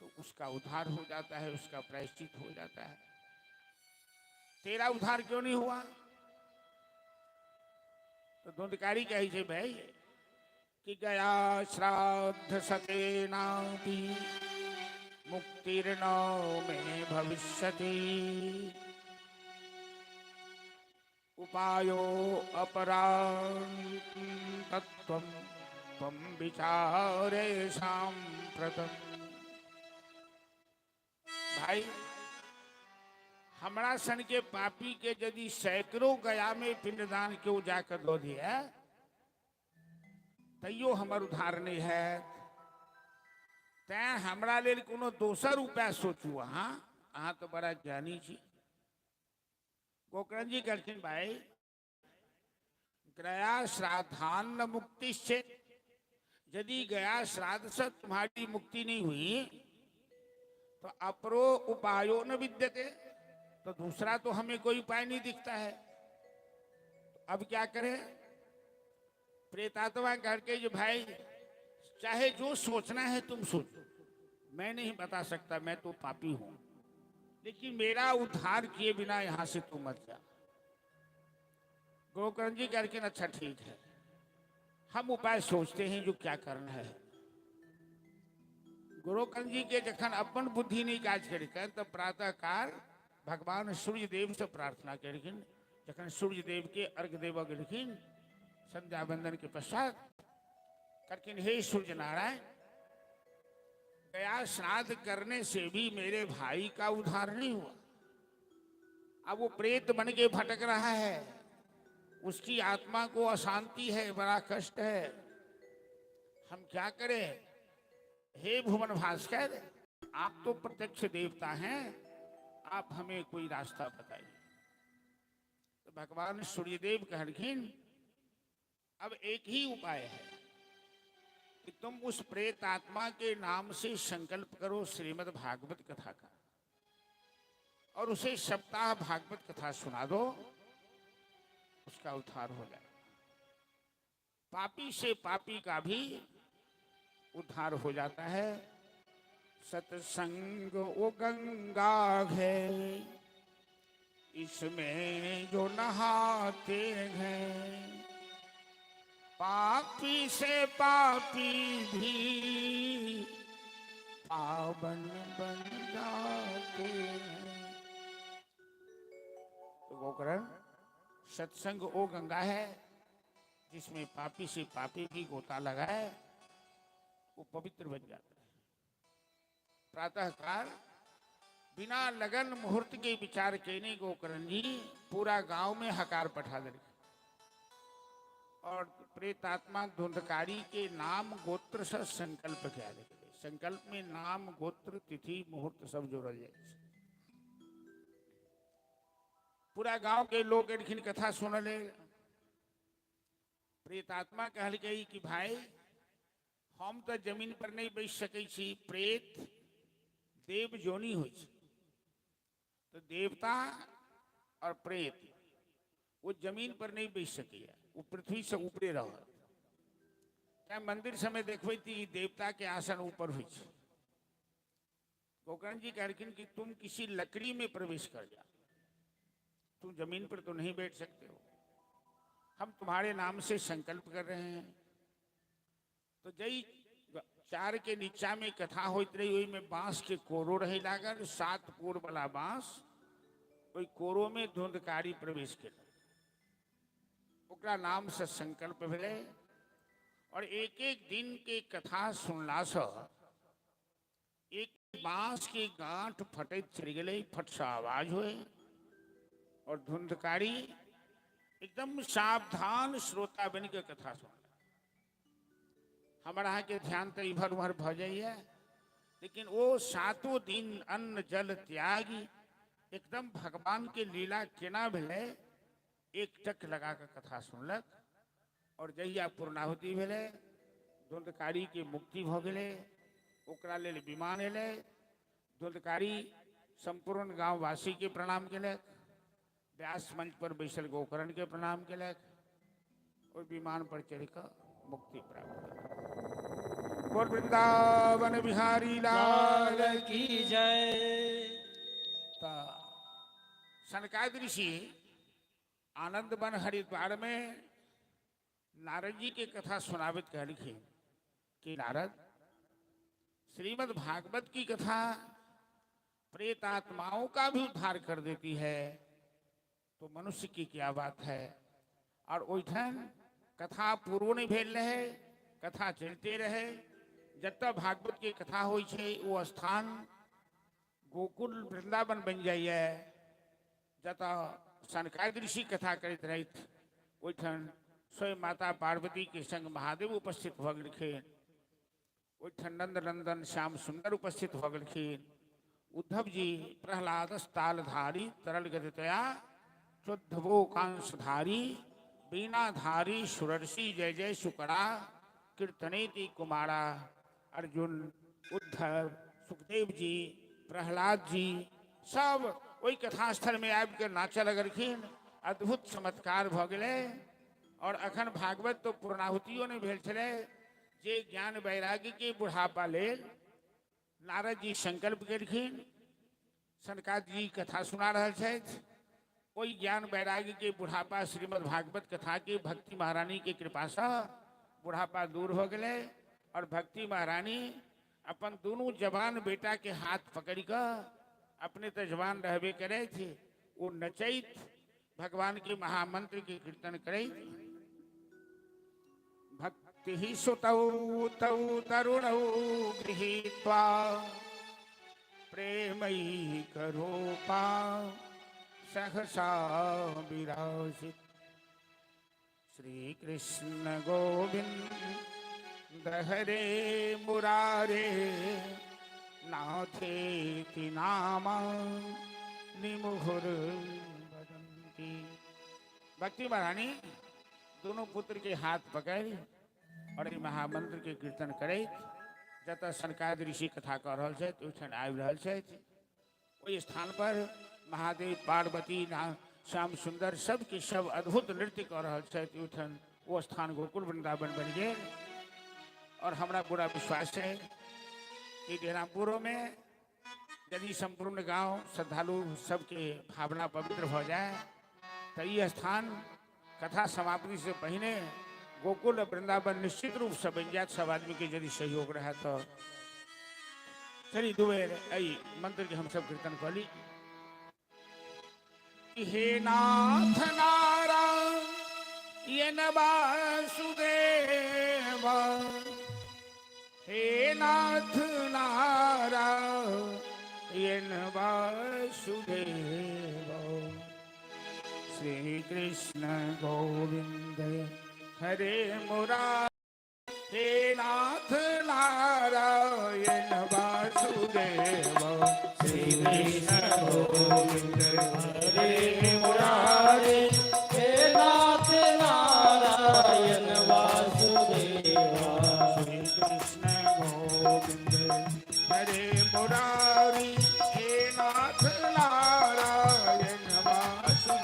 Speaker 1: तो उसका उद्धार हो जाता है, उसका प्रायश्चित हो जाता है। तेरा उद्धार क्यों नहीं हुआ? तो धुंधकारी कही छे भाई कि गया श्राद्ध सतेनापि मुक्तिर्न मे भविष्यति उपायो अपरांतत्वं त्वं विचारे सांप्रतम। भाई हमरा सन के पापी के यदि सैकड़ों गया में पिंडदान क्यों जाकर दो दिया तैयो हमर उद्धार नहीं है। तैं हमरा लेल कोनो दोसर उपाय सोचू। अहाँ अहाँ तो बड़ा ज्ञानी छी। गोकर्ण जी कहलखिन भाई गया श्राद्धान्न मुक्ति से, यदि गया श्राद्ध से तुम्हारी मुक्ति नहीं हुई तो अपरो उपायो न विद्यते, तो दूसरा तो हमें कोई उपाय नहीं दिखता है। तो अब क्या करें? प्रेतात्मा करके जो भाई चाहे जो सोचना है तुम सोचो, मैं नहीं बता सकता, मैं तो पापी हूं, लेकिन मेरा उद्धार किए बिना यहां से तू मत जा। गोकर्ण जी करके अच्छा ठीक है, हम उपाय सोचते हैं जो क्या करना है। गोकर्ण जी के जखन अपन बुद्धि नहीं काज करिकन तो प्रातः काल भगवान सूर्य देव से प्रार्थना करिकन। जखन सूर्य देव के अर्घ देव गेलखिन संध्या बंदन के पश्चात करकिन हे सूर्य नारायण, गया श्राद्ध करने से भी मेरे भाई का उद्धार नहीं हुआ, अब वो प्रेत बन के भटक रहा है, उसकी आत्मा को अशांति है, बड़ा कष्ट है, हम क्या करें? हे भुवन भास्कर, आप तो प्रत्यक्ष देवता हैं, आप हमें कोई रास्ता बताइए। तो भगवान सूर्यदेव कहलखिन अब एक ही उपाय है कि तुम उस प्रेत आत्मा के नाम से संकल्प करो श्रीमद् भागवत कथा का और उसे सप्ताह भागवत कथा सुना दो, उसका उद्धार हो जाए। पापी से पापी का भी उद्धार हो जाता है। सत्संग वो गंगा है, इसमें जो नहाते हैं, पापी से पापी भी पावन बन जाते हैं। तो गोकर्ण सत्संग वो गंगा है जिसमें पापी से पापी भी गोता लगाए वो पवित्र बन जाता है। प्रातः काल बिना लगन मुहूर्त के विचार केने गोकर्ण जी पूरा गांव में हकार पठा दे और प्रेतात्मा धुंधकारी के नाम गोत्र से संकल्प किया गया। संकल्प में नाम गोत्र तिथि मुहूर्त सब जोड़ल जाए। पूरा गांव के लोग एलखिन कथा सुनले। प्रेतात्मा कहल गई कि भाई हम तो जमीन पर नहीं बैस सकै छी, प्रेत देव जोनी होइ छै, तो देवता आओर प्रेत ओ जमीन पर नहि बैस सकैए, ओ पृथ्वीसँ ऊपरे रहत। तैं मंदिर सबमे देखबै तऽ ई देवताके आसन ऊपर होइ छै। गोकर्ण जी कहलखिन कि तुम किसी लकड़ी में प्रवेश कर जा, तुम जमीन पर तो नहीं बैठ सकते हो, हम तुम्हारे नाम से संकल्प कर रहे हैं। तो जई चार के नीचा में कथा होइत रही, ओहिमे बांस के कोरो रहे लागल, 7 कोर वाला बांस, ओहि कोरो में धुंधकारी प्रवेश केलक, ओकरा नाम से संकल्प भेलै। और एक एक दिन के कथा सुनला से एक बांस के गांठ फटैत चलि गेलै, फट से आवाज होए और धुंधकारी एकदम सावधान श्रोता बनि के कथा सुनलक। हमर अहाँके ध्यान तऽ इम्हर उम्हर भऽ जाइए, लेकिन ओ सातो दिन अन्न जल त्यागी एकदम भगवान के लीला केना भेलै एक टक लगा कऽ कथा सुनलक। और जहिया पूर्णाहुति भेलै, धुंधकारी के मुक्ति भऽ गेलै, ओकरा लेल विमान एलै। धुंधकारी संपूर्ण गाँववासी के प्रणाम केलक, व्यास मंच पर बैसल गोकर्ण के प्रणाम केलक, ओहि विमान पर चढ़ि कऽ मुक्ति प्राप्त केलक। बोल वृंदावन बिहारी लाल
Speaker 2: लाल की जय।
Speaker 1: तऽ सनकादि ऋषि आनंद वन हरिद्वार में नारद जी के कथा सुनाबित कहलखिन कि नारद, श्रीमद् भागवत की कथा प्रेत आत्माओं का भी उद्धार कर देती है, तो मनुष्य की क्या बात है। और ओहिठाम कथा पूर्व नहीं भेल रहे, कथा चलते रहे। जतऽ भागवत के कथा होइ छै ओ स्थान गोकुल वृंदावन बनि जाइए। जतऽ सनकादि ऋषि कथा करैत रहथि ओहिठाम स्वयं माता पार्वती के संग महादेव उपस्थित भऽ गेलखिन। ओहिठाम नंद नंदन श्याम सुंदर उपस्थित भऽ गेलखिन। उद्धव जी प्रहलाद तालधारी तरल गतितया चोद्धवो कांसधारी बीणाधारी सुरर्षि जय जय सुकरा कीर्तनेति कुमारा। अर्जुन, उद्धव, सुखदेव जी, प्रहलाद जी सब ओहि कथास्थल में आबि के नाचऽ लगलखिन। अद्भुत चमत्कार भऽ गेलै। और अखन भागवत तो पूर्णाहुतियो नहीं भेल छलै, जे ज्ञान वैराग्य के बुढ़ापा लेल नारद जी संकल्प केलखिन। सनकादि जी कथा सुना रहल छथि। ओहि ज्ञान वैराग्य के बुढ़ापा श्रीमद् भागवत कथा के भक्ति महारानी के कृपा से बुढ़ापा दूर हो गेलै। और भक्ति महारानी अपन दोनों जवान बेटा के हाथ पकड़ कऽ, अपने तो जवान रहबे करे थे, वो नचैत भगवान के महामंत्र के कीर्तन करैत भक्ति ही सुतौ तौ तरुणौ गृहीत्वा प्रेमैकरूपा सहसा विराजित। श्री कृष्ण गोविंद हरे मुरारे नाथेति नामा निमुहुर वदंती। भक्ति महारानी दोनों पुत्र के हाथ पकड़ और ई महामंत्र के कीर्तन करैत जतऽ सनकादि ऋषि कथा कऽ रहल छथि ओहिठाम आबि रहल छथि। ओहि स्थान पर महादेव पार्वती श्याम सुंदर सबके सब अद्भुत नृत्य कऽ रहल छथि। ओहिठाम ओ स्थान गोकुल वृंदावन बनि गेल। और हमरा पूरा विश्वास है कि डेरामपुरो में यदि संपूर्ण गांव श्रद्धालु सबके भावना पवित्र हो जाए तो ये स्थान कथा समाप्ति से पहिने गोकुल वृंदावन निश्चित रूप से बन जाए, सब आदमी के यदि सहयोग रहे तो। चलिए दू बेर एहि मंत्र के हम सब कीर्तन कऽ ली। हे नाथ नारायण वासुदेव, हे नाथ नारायण वासुदेव, श्री कृष्ण गोविंद हरे मुरारी, हे नाथ नारायण वासुदेव, श्री कृष्ण गोविंद हरे मुरारी,
Speaker 2: हे नाथ नारायण वासुदेव,
Speaker 1: श्री कृष्ण गोविंद हरे मुरारी, हे नाथ नारायण वासुदेव।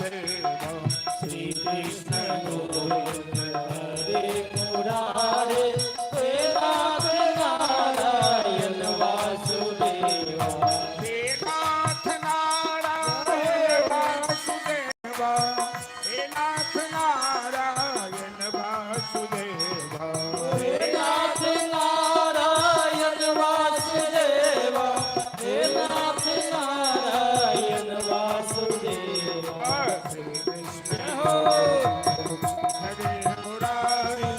Speaker 2: कृष्ण गोविंद हरे मुरारे, हे नाथ नारायण वासुदेवा।
Speaker 1: हे नाथ नारायण वासुदेवा, हे नाथ नारायण वासुदेवा।
Speaker 2: हे नाथ नारायण वासुदेवा, हे नाथ नारायण वासुदेवा।
Speaker 1: श्री कृष्ण हरे मुरारी,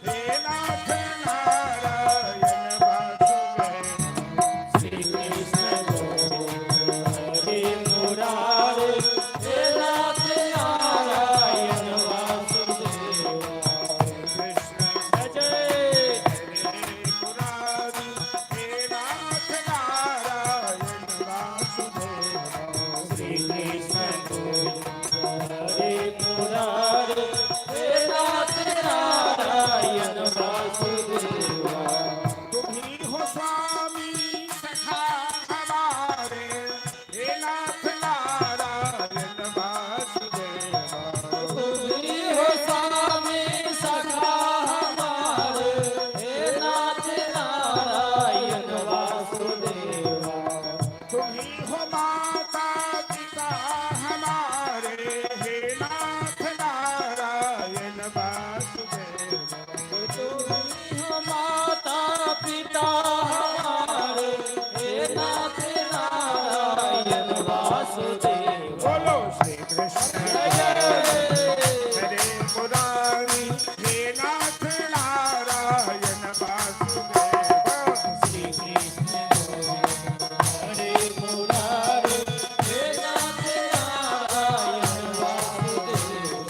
Speaker 1: हे नाथ नारायण वासुदेवा।
Speaker 2: श्री कृष्ण गोविंद हरे मुरारे, हे नाथ नारायण वासुदेवा।
Speaker 1: कृष्ण
Speaker 2: जय।
Speaker 1: हरे मुरारी, हे नाथ नारायण वासुदेवा।
Speaker 2: श्री कृष्ण गोविंद हरे मुरारे, हे नाथ नारायण वासुदेवा।
Speaker 1: तुम्ही हो स्वामी सखा हमारे, हे नाथ नारायण वासुदेवा।
Speaker 2: तुम्ही हो स्वामी सखा हमारे, हे नाथ नारायण वासुदेवा।
Speaker 1: तुम्ही हो माता पिता हमारे, हे नाथ नारायण वासुदेवा।
Speaker 2: तुम्ही हो माता पिता हमारे, हे नाथ नारायण वासुदेवा।
Speaker 1: बोलो श्री कृष्ण हरे मुरारी, हे नाथ नारायण वासुदेवा।
Speaker 2: श्री कृष्ण गोविंद हरे मुरारे, हे नाथ नारायण वासुदेवा।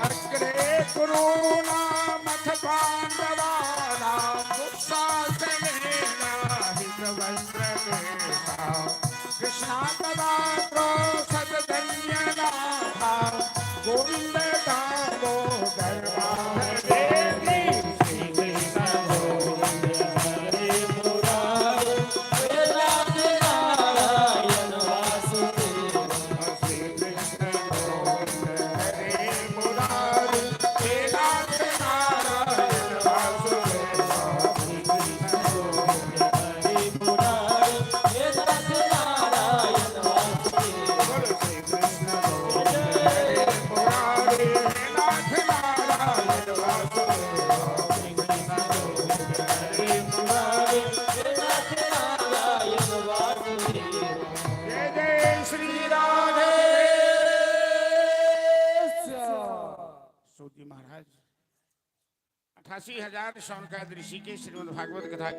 Speaker 1: अग्रे कुरूणामथ पाण्डवानां दुःशासनेनाहितवस्त्रवेषा। कृष्णापदात्रो सदधन्यनाथा, गोविन्द दामोदर वासुदेव।
Speaker 2: श्री कृष्ण गोविंद हरे मुरारे, हे नाथ नारायण वासुदेवा।
Speaker 1: श्री कृष्ण गोविन्द हरे मुरारी, हे नाथ नारायण वासुदेव।
Speaker 2: श्री कृष्ण गोविंद हरे मुरारे, हे नाथ नारायण वासुदेवा।
Speaker 1: बोलो श्री कृष्ण गोविंद हरे मुरारी, हे नाथ नारायण वासुदेव।
Speaker 2: श्री कृष्ण गोविंद हरे मुरारे, हे नाथ नारायण वासुदेवा।
Speaker 1: जय जय श्री राधे। सूत जी महाराज 88,000 शौनकादि ऋषि के श्रीमद् भागवत कथा के